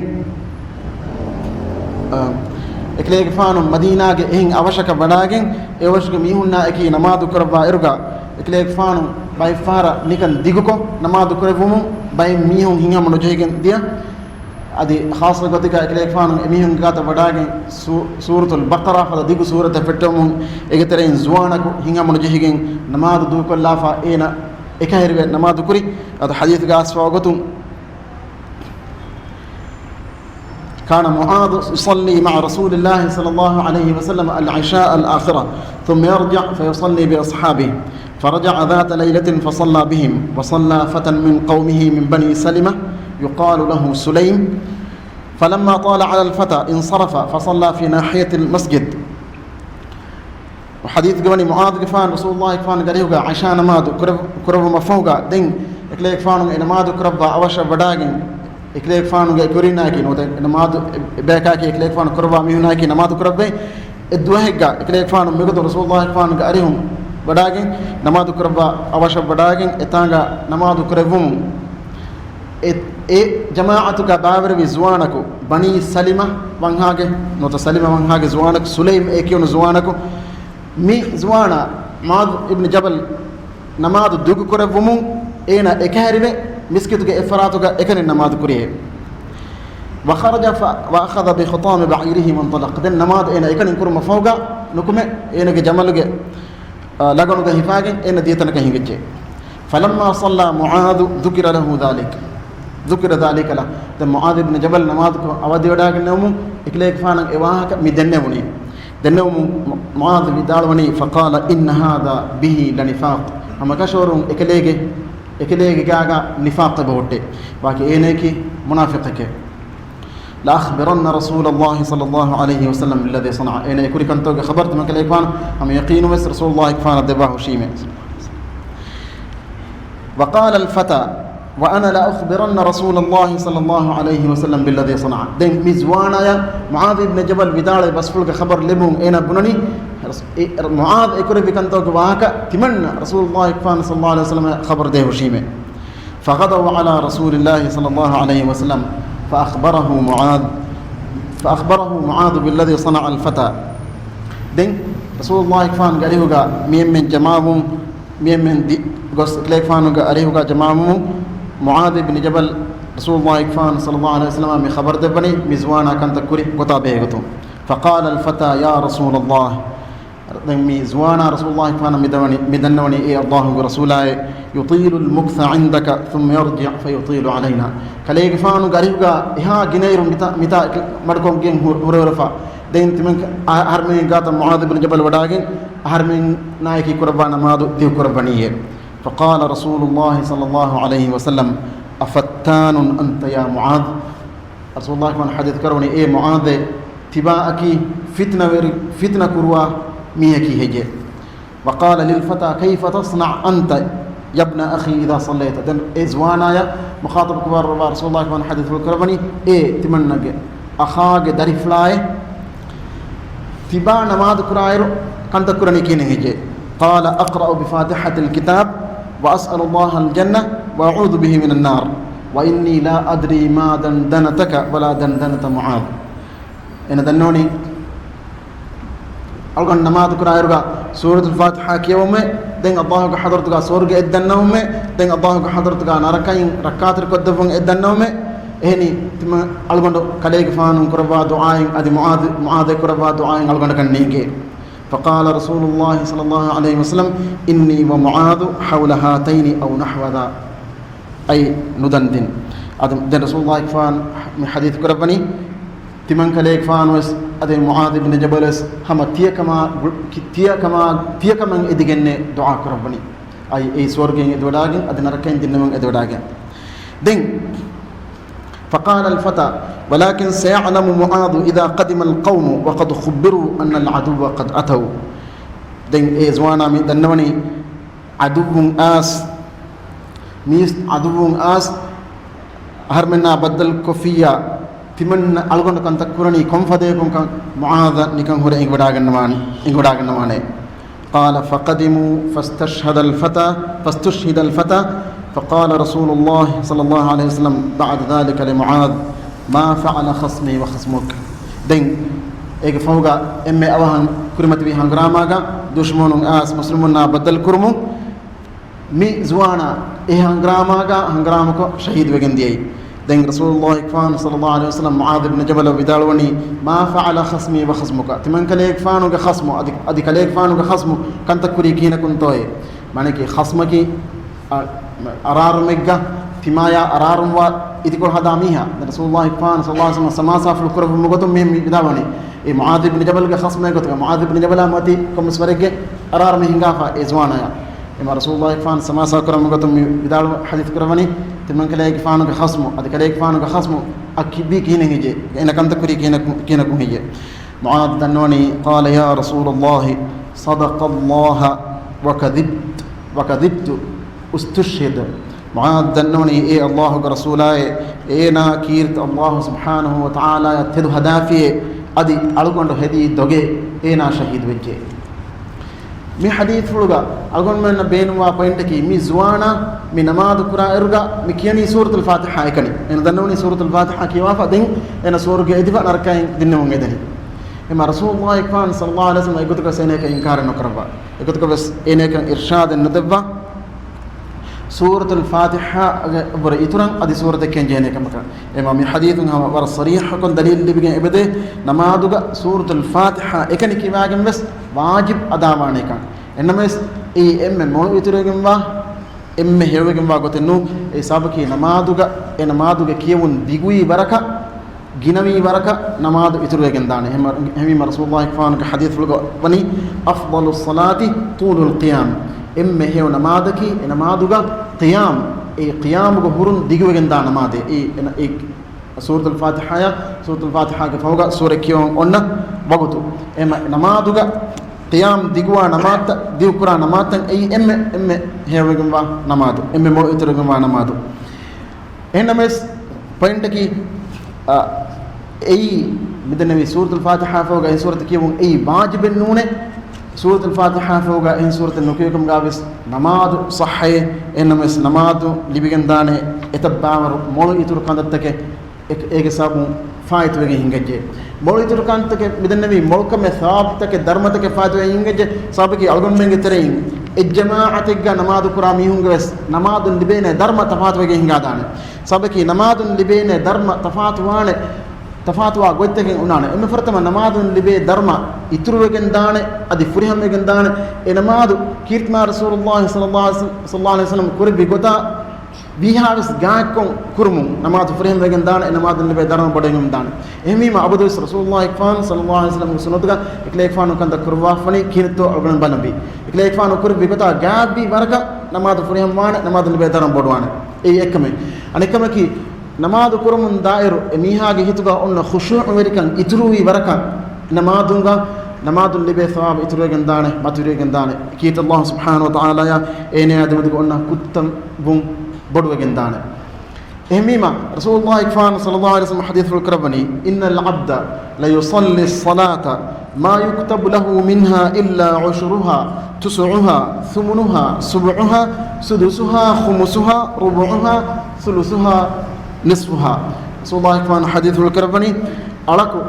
އަ، އެކަލޭގެފާނު މަދީނާގެ އެހެން އަވަށަކަށް ވަޑައިގެން، އެ އަވަށުގެ މީހުންނާ އެކީ ނަމާދު ކުރައްވާ އިރުގަ، އެކަލޭގެފާނު ބައެއްފަހަރަށް ނިކަން ދިގުކޮށް ނަމާދު ކުރެއްވުމުން ބައެއް މީހުން ހިތްހަމަ ނުޖެހިގެން ދިޔަ. އަދި ޚާއްޞަ ގޮތެއްގަ އެކަލޭގެފާނު އެމީހުންގެ ގާތަށް ވަޑާގެން ސޫ-، ސޫރަތުލް ބަޤަރާ ފަދަ ދިގު ސޫރަތެއް ފެއްޓެވުމުން އޭގެ ތެރެއިން ޒުވާނަކު ހިނގަމުނު ޖެހިގެން ނަމާދު ދޫކޮށްލާފަ އޭނަ އެކަހެރިވެ ނަމާދު ކުރި. އަދި ޙަދީޘްގަ އައިސްފަވާ ގޮތުން، كان معاذ يصلي مع رسول الله صلى الله عليه وسلم العشاء الآخرة، ثم يرجع فيصلي بأصحابه، فرجع ذات ليلة فصلى بهم، وصلى فتى من قومه من بني سلمة يقال له سليم، فلما طال على الفتى انصرف فصلى في ناحية المسجد. ޙަދީޘްގަ ވަނީ، މުޢާޛުގެފާނު ރަސޫލުﷲގެފާނުގެ އަރިހުގަ ޢިޝާ ނަމާދު ކުރެވ-، ކުރެއްވުމަށްފަހުގަ، ދެން އެކަލޭގެފާނު އެ ނަމާދު ކުރައްވާ އަވަށަށް ވަޑާގެން، އެކަލޭގެފާނުގެ ކުރިންނާއެކީ ނުވަތަ އެ ނަމާދު އެ-، އެބަޔަކާއެކީ އެކަލޭގެފާނު ކުރައްވާ މީހުންނާއެކީ ނަމާދު ކުރައްވައި، އެއްދުވަހެއްގަ އެކަލޭގެފާނު މިގޮތުން ރަސޫލުﷲގެފާނުގެ އަރިހުން ވަޑާގެން، ނަމާދު ކުރައްވާ އަވަށަށް ވަޑާގެން، އެތާނގަ ނަމާދު ކުރެއްވުމުން، އެ، އެ ޖަމާޢަތުގަ ބައިވެރިވި ޒުވާނަކު، ބަނީ ސަލިމަ ވަންހާގެ، ނުވަތަ ސަލިމަ ވަންހާގެ ޒުވާނަކު، ސުލައިމް އޭ ކިޔުނު ޒުވާނަކު، މި ޒުވާނާ މުޢާޛު އިބްނު ޖަބަލް ނަމާދު ދިގު ކުރެއްވުމުން އޭނަ އެކަހެރިވެ، މިސްކިތުގެ އެއްފަރާތުގަ އެކަނި ނަމާދު ކުރިއޭ. وخرج ف-، وأخذ بخطام بعيره وانطلق. ދެން ނަމާދު އޭނަ އެކަނި ކުރުމަށްފަހުގަ ނުކުމެ، އޭނަގެ ޖަމަލުގެ، އާ، ލަގަނުގަ ހިފާގެން އޭނަ ދިޔަތަނަކަށް ހިނގައްޖެ. فلما صلى معاذ ذكر له ذلك. ذكر ذلك له. ދެން މުޢާޛު އިބްނު ޖަބަލް ނަމާދު ކޮށް އަވަދިވެޑާގެންނެވުމުން އެކަލޭގެފާނަށް އެ ވާހަކަ މި ދެންނެވުނީ. ދެންނެވުމުން މު-، މުޢާޛު ވިދާޅުވަނީ، فقال إن هذا به لنفاق. ހަމަކަށަވަރުން އެކަލޭގެ، އެކަލޭގެ ގާގަ ނިފާޤެއް ބަހުއްޓޭ. ވާކި އޭނައަކީ މުނާފިޤެކޭ. لأخبرن رسول الله صلى الله عليه وسلم بالذي صنع. އޭނަ އެ ކުރި ކަންތަކުގެ ޚަބަރު ތިމަން ކަލޭގެފާނު ހަމަ ޔަޤީނުވެސް ރަސޫލުﷲގެފާނަށް ދެއްވާ ހުށީމޭ. وقال الفتى، وأنا لأخبرن رسول الله صلى الله عليه وسلم بالذي صنع. ދެން މި ޒުވާނާޔަށް މުޢާޛު އިބްނު ޖަބަލް ވިދާޅުވި ބަސްފުޅުގެ ޚަބަރު ލިބުން އޭނަ ބުނަނީ، އެ، މުޢާޛު އެކުރެއްވި ކަންތަކުގެ ވާހަކަ ތިމަންނަ ރަސޫލުﷲގެފާނު صلى الله عليه وسلم ޚަބަރު ދޭ ހުށީމޭ. فغدوا على رسول الله صلى الله عليه وسلم فأخبره معاذ، فأخبره معاذ بالذي صنع الفتى. ދެން ރަސޫލުﷲގެފާނުގެ އަރިހުގަ މި އެންމެން ޖަމާވުން، މި އެންމެން ދި-، ގޮސް އެކަލޭގެފާނުގެ އަރިހުގަ ޖަމާވުމުން، މުޢާޛު އިބްނު ޖަބަލް ރަސޫލުﷲގެފާނު صلى الله عليه وسلم މި ޚަބަރު ދެއްވަނީ މި ޒުވާނާ ކަންތައް ކުރި ގޮތާ ބެހޭ ގޮތުން. فقال الفتى يا رسول الله، ދެން މި ޒުވާނާ ރަސޫލުﷲގެފާނަށް މި ދަންނަވަނީ، އޭ ﷲގެ ރަސޫލާއޭ، يطيل المكث عندك ثم يرجع فيطيل علينا. ކަލޭގެފާނުގެ އަރިހުގަ އެހާ ގިނައިރު މިތާ، މިތާ މަޑުކޮށްގެން ހު-، ހުރެވުރެފަ. ދެން ތިމަން އަ-، އަހަރުމެން ގާތަށް މުޢާޛު ބިން ޖަބަލް ވަޑާގެން އަހަރުމެންނާއެކީ ކުރައްވާ ނަމާދު ދިގު ކުރައްވަނީއޭ. فقال رسول الله صلى الله عليه وسلم أفتان أنت يا معاذ؟ ރަސޫލުﷲގެފާނު ޙަދީޘް ކުރައްވަނީ، އޭ މުޢާޛޭ، ތިބާއަކީ ފިތްނަވެރި، ފިތްނަ ކުރުވާ މީހަކީ ހެއްޔޭ؟ وقال للفتى كيف تصنع أنت يا ابن أخي إذا صليت؟ ދެން އެ ޒުވާނާޔަށް މުޚާޠަބު ކުރައްވާ ރަސޫލުﷲގެފާނު ޙަދީޘް ކުރައްވަނީ، އޭ ތިމަންނަގެ އަޚާގެ ދަރިފުޅާއޭ، ތިބާ ނަމާދު ކުރާއިރު ކަންތައް ކުރަނީ ކިހިނެއް ހެއްޔޭ؟ قال أقرأ بفاتحة الكتاب وأسأل الله الجنة وأعوذ به من النار وإني لا أدري ما دندنتك ولا دندنة معاذ. އޭނަ ދަންނަވަނީ، އަޅުގަނޑު ނަމާދު ކުރާއިރުގަ ސޫރަތުލް ފާތިޙާ ކިޔެވުމޭ، ދެން ﷲގެ ޙަޟްރަތުގަ ސުވަރުގެއެއް ދަންނަވުމޭ، ދެން ﷲގެ ޙަޟްރަތުގަ ނަރަކައިން ރައްކާތެރިކޮށްދެއްވުން އެއް ދަންނަވުމޭ. އެހެނީ، ތިމަން އަޅުގަނޑު ކަލޭގެފާނު ކުރައްވާ ދުޢާއިން އަދި މުޢާޛު، މުޢާޛޭ ކުރައްވާ ދުޢާއިން އަޅުގަނޑަކަށް ނޭނގޭ. فقال رسول الله صلى الله عليه وسلم إني ومعاذ حول هاتين أو نحو ذا، أي ނުދަން ދިން. އަދި ދެން ރަސޫލުﷲގެފާނު މި ޙަދީޘް ކުރައްވަނީ، ތިމަން ކަލޭގެފާނުވެސް އަދި މުޢާޛު ބިން ޖަބަލުވެސް ހަމަ ތިޔަކަމާ، ތިޔަކަމާ، ތިޔަކަމަށް އެދިގެންނޭ ދުޢާ ކުރައްވަނީ. އައި އެއީ ސުވަރުގެއިން އެދިވަޑާގެން އަދި ނަރަކައިން ދިންނެވުން އެދިވަޑާގެން. ދެން، فقال الفتى ولكن سيعلم معاذ إذا قدم القوم وقد خبروا أن العدو قد أتوا. ދެން އެ ޒުވާނާ މި ދަންނަވަނީ، ޢަދުއްވުން އައިސް، މީސް ޢަދުއްވުން އައިސް، އަހަރުމެންނާ ބައްދަލު ކޮށްފިއްޔާ، ތިމަން އަޅުގަނޑު ކަންތައް ކުރަނީ ކޮން ފަދަޔަކުން ކަން މުޢާޛަށް ނިކަން ހުރެ އެނގިވަޑާގަންނަވާނެ، އެނގިވަޑާގަންނަވާނެ. قال فقدموا فاستشهد الفتى، فاستشهد الفتى، فقال رسول الله صلى الله عليه وسلم بعد ذلك لمعاذ ما فعل خصمي وخصمك. ދެން އޭގެ ފަހުގަ އެންމެ އަވަހަށް ކުރިމަތިވި ހަނގުރާމާގަ ދުޝްމަނުން އައިސް މުސްލިމުންނާ ބައްދަލު ކުރުމުން، މި ޒުވާނާ އެ ހަނގުރާމާގަ ހަނގުރާމަކޮށް ޝަހީދުވެގެން ދިޔައީ. ދެން ރަސޫލުﷲ އިކްފާން ޞައްލަﷲ ޢަލައިހި ވަސައްލަމް މުޢާޛު ބިން ޖަބަލަށް ވިދާޅުވަނީ، "ما فعل خصمي وخصمك." ތިމަންކަލޭގެފާނުގެ ޚަޞްމު، އަދި، އަދި ކަލޭގެފާނުގެ ޚަޞްމު ކަންތައް ކުރީ ކިހިނަކުންތޯއޭ؟ މާނައަކީ ޚަޞްމަކީ، އަ، އަރާރުމެއްގަ ތިމާޔާ އަރާރުންވާ އިދިކޮޅު ހަދާ މީހާ. ދެން ރަސޫލުﷲ އިކްފާން ޞައްލަﷲ ޢަލައިހި ވަސައްލަމް ސަމާސާފުޅު ކުރެއްވުމުގެ ގޮތުން މިހެން ވިދާޅުވަނީ، އެ މުޢާޛު ބިން ޖަބަލްގެ ޚަޞްމެއް ގޮތުގަ، މުޢާޛު ބިން ޖަބަލާ މަތީ ކޮންމެސް ވަރެއްގެ އަރާރުމެއް ހިނގާފަ އެ ޒުވާނާޔާ. އެމަ ރަސޫލުﷲ އިކްފާން ސަމާސާ ކުރަމުގެ ގޮތުން މި ވިދާޅު ޙަދީޘް ކުރައްވަނީ، ތިމަންކަލޭގެފާނުގެ ޚަޞްމު، އަދި ކަލޭގެފާނުގެ ޚަޞްމު އަ ކިބީ ކިހިނެއް ހެއްޔޭ؟ އޭނަ ކަންތައް ކުރީ ކިހިނަކު، ކިހިނަކުން ހެއްޔޭ؟ މުޢާޛު ދަންނަވަނީ، قال يا رسول الله صدق الله وكذبت، وكذبت استشهد. މުޢާޛު ދަންނަވަނީ، އޭ ﷲގެ ރަސޫލާއޭ، އޭނާ ކީރިތި ﷲ ސުބްޙާނަހޫ ވަތަޢާލާޔަށް ތެދު ހަދާފިއޭ، އަދި އަޅުގަނޑު ހެދީ ދޮގޭ، އޭނާ ޝަހީދު ވެއްޖެ. މި ޙަދީޘްފުޅުގަ އަޅުގަނޑުމެންނަށް ބޭނުންވާ ޕޮއިންޓަކީ، މި ޒުވާނާ މި ނަމާދު ކުރާ އިރުގަ މި ކިޔަނީ ސޫރަތުލް ފާތިޙާ އެކަނި. އޭނަ ދަންނަވަނީ ސޫރަތުލް ފާތިޙާ ކިޔަވާފަ ދެން އޭނަ ސުވަރުގެ އެދިފަ ނަރަކައިން ދިންނެވުން އެދެނީ. އެމަ ރަސޫލުﷲ އިކްފާން ޞައްލަﷲ ޢަލައިހި ވަސައްލަމް އެގޮތަކަށް އޭނައަކަށް އިންކާރެއް ނުކުރައްވާ. އެގޮތަކަށް ވެސް އޭނައަކަށް އިރްޝާދެއް ނުދެއްވާ. ސޫރަތުލް ފާތިޙާގެ ވުރެ އިތުރަށް އަދި ސޫރަތެއް ކިޔަން ޖެހޭނެ ކަމަކަށް. އެމަ މި ޙަދީޘުން ހަމަ ވަރަށް ޞަރީޙަކޮށް ދަލީލު ލިބިގެން އެބަދޭ، ނަމާދުގަ ސޫރަތުލް ފާތިޙާ އެކަނި ކިޔަވާގެން ވެސް ވާޖިބް އަދާވާނެކަން. އެންނަމަވެސް އެއީ އެންމެ މޮޅު އިތުރުވެގެންވާ، އެންމެ ހެޔޮވެގެންވާ ގޮތެއް ނޫން. އެ ސަބަބަކީ ނަމާދުގަ، އެ ނަމާދުގެ ކިޔެވުން ދިގުވީ ވަރަކަށް، ގިނަވީ ވަރަކަށް ނަމާދު އިތުރުވެގެން ދާނެ. އެހެން، އެހެންވީމަ ރަސޫލުﷲ އިކްފާނުގެ ޙަދީޘްފުޅުގަ ވަނީ، أفضل الصلاة طول القيام. އެންމެ ހެޔޮ ނަމާދަކީ އެ ނަމާދުގަ ޤިޔާމް، އެ ޤިޔާމުގަ ހުރުން ދިގުވެގެން ދާ ނަމާދޭ. އެ، އެ، އެ ސޫރަތުލް ފާތިޙާޔާ، ސޫރަތުލް ފާތިޙާގެ ފަހުގަ ސޫރަ ކިޔަވަން އޮންނަ ވަގުތު. އެމަ ނަމާދުގަ ޤިޔާމް ދިގުވާ ނަމާދަށް، ދިގުކުރާ ނަމާދަށް އެއީ އެންމެ، އެންމެ ހެޔޮވެގެންވާ ނަމާދު، އެންމެ މޮޅު އިތުރުވެގެންވާ ނަމާދު. އެހެންނަމަވެސް ޕޮއިންޓަކީ، އަ، އެއީ މިދެންނެވި ސޫރަތުލް ފާތިޙާ ފަހުގަ އެހެން ސޫރަތެއް ކިޔެވުން އެއީ ވާޖިބެއް ނޫނޭ. ސޫރަތުލް ފާތިޙާ ފަހުގަ އެހެން ސޫރަތެއް ނުކިޔެވިކަމުގަ ވެސް ނަމާދު ޞައްޙައޭ. އެހެންނަމަވެސް ނަމާދު ލިބިގެންދާނެ އެތައް ބާވަރު މޮޅު އިތުރު ކަންތައްތަކެއް އެ-، އޭގެ ސަބަބުން ފާއިތުވެގެން ހިނގައްޖެ. މޮޅު އިތުރު ކަންތަކެއް މިދެންނެވީ، މޮޅުކަމެއް ސަވާބުތަކެއް ދަރުމަތަކެއް ފާއިތުވެގެން ހިނގައްޖެ. ސަބަބަކީ އަޅުގަނޑުމެންގެ ތެރެއިން އެއް ޖަމާޢަތެއްގަ ނަމާދު ކުރާ މީހުންގެ ވެސް ނަމާދުން ލިބޭނެ ދަރުމަ ތަފާތުވެގެން ހިނގާދާނެ. ސަބަބަކީ ނަމާދުން ލިބޭނެ ދަރުމަ ތަފާތުވާނެ، ތަފާތުވާ ގޮތްތަކެއް އޮންނާނެ. އެންމެ ފުރަތަމަ ނަމާދުން ލިބޭ ދަރުމަ އިތުރުވެގެން ދާނެ، އަދި ފުރިހަމަވެގެން ދާނެ. އެ ނަމާދު ކީރިތިމާ ރަސޫލުﷲ ޞައްލަﷲ ޢަލައިހި ވަސައްލަމް ކުރެއްވި ގޮތާ ވީހާވެސް ގާތްކޮށް ކުރުމުން ނަމާދު ފުރިހަމަވެގެން ދާނެ، އެ ނަމާދުން ލިބޭ ދަރުމަ ބޮޑަށް އެނގުން ދާނެ. އެހެންވީމަ އަބަދުވެސް ރަސޫލުﷲ އިކްފާން ޞައްލަﷲ ޢަލައިހި ވަސައްލަމްގެ ސުންނަތުގަ އެކަލޭގެފާނު ކަންތައް ކުރައްވާފަނީ ކިހިނެއްތޯ އަޅުގަނޑު ބަލަނބީ. އެކަލޭގެފާނު ކުރެއްވި ގޮތާ ގާތްވީ ވަރަކަށް ނަމާދު ފުރިހަމަވާނެ، ނަމާދުން ލިބޭ ދަރުމަ ބޮޑުވާނެ. އެއީ އެއްކަމެއް. އަނެއްކަމަކީ، ނަމާދު ކުރަމުން ދާއިރު އެ މީހާގެ ހިތުގަ އޮންނަ ޚުޝޫޢުވެރިކަން އިތުރުވީ ވަރަކަށް ނަމާދުގަ، ނަމާދުން ލިބޭ ސަވާބު އިތުރުވެގެން ދާނެ، މަތިވެރިވެގެން ދާނެ. ކީރިތި ﷲ ސުބްޙާނަހޫ ވަތަޢާލާޔާ އޭނަޔާ ދެމެދުގަ އޮންނަ ކުށްތައް ވުން ބޮޑުވެގެން ދާނެ. އެހެންވީމަ، ރަސޫލުﷲ އިކްފާނު ޞައްލަﷲ ޢަލައިހި ވަސައްލަމް ޙަދީޘްފުޅު ކުރައްވަނީ، إن العبد ليصلي الصلاة ما يكتب له منها إلا عشرها، تسعها، ثمنها، سبعها، سدسها، خمسها، ربعها، ثلثها، نصفها. ރަސޫލުﷲ އިކްފާނު ޙަދީޘްފުޅު ކުރައްވަނީ، އަޅަކު،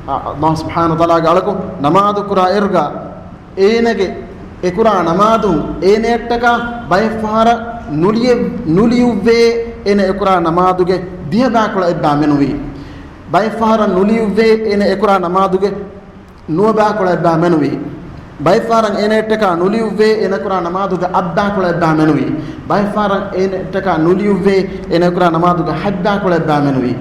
އަ، ﷲ ސުބްޙާނަހޫ ވަތަޢާލާގެ އަޅަކު ނަމާދު ކުރާ އިރުގަ އޭނަގެ އެކުރާ ނަމާދުން އޭނައަށްޓަކާ ބައެއްފަހަރަށް ނުލިޔެ-، ނުލިޔުއްވޭ އޭނަ އެކުރާ ނަމާދުގެ ދިހަ ބައިކުޅަ އެއްބައި މެނުވީ. ބައެއްފަހަރަށް ނުލިޔުއްވޭ އޭނަ އެކުރާ ނަމާދުގެ ނުވަ ބައިކުޅަ އެއްބައި މެނުވީ. ބައެއްފަހަރަށް އޭނައަށްޓަކާ ނުލިޔުއްވޭ އޭނަ ކުރާ ނަމާދުގެ އަށް ބައިކުޅަ އެއްބައި މެނުވީ. ބައެއްފަހަރަށް އޭނައަށްޓަކާ ނުލިޔުއްވޭ އޭނަ ކުރާ ނަމާދުގެ ހަތް ބައިކުޅަ އެއްބައި މެނުވީ.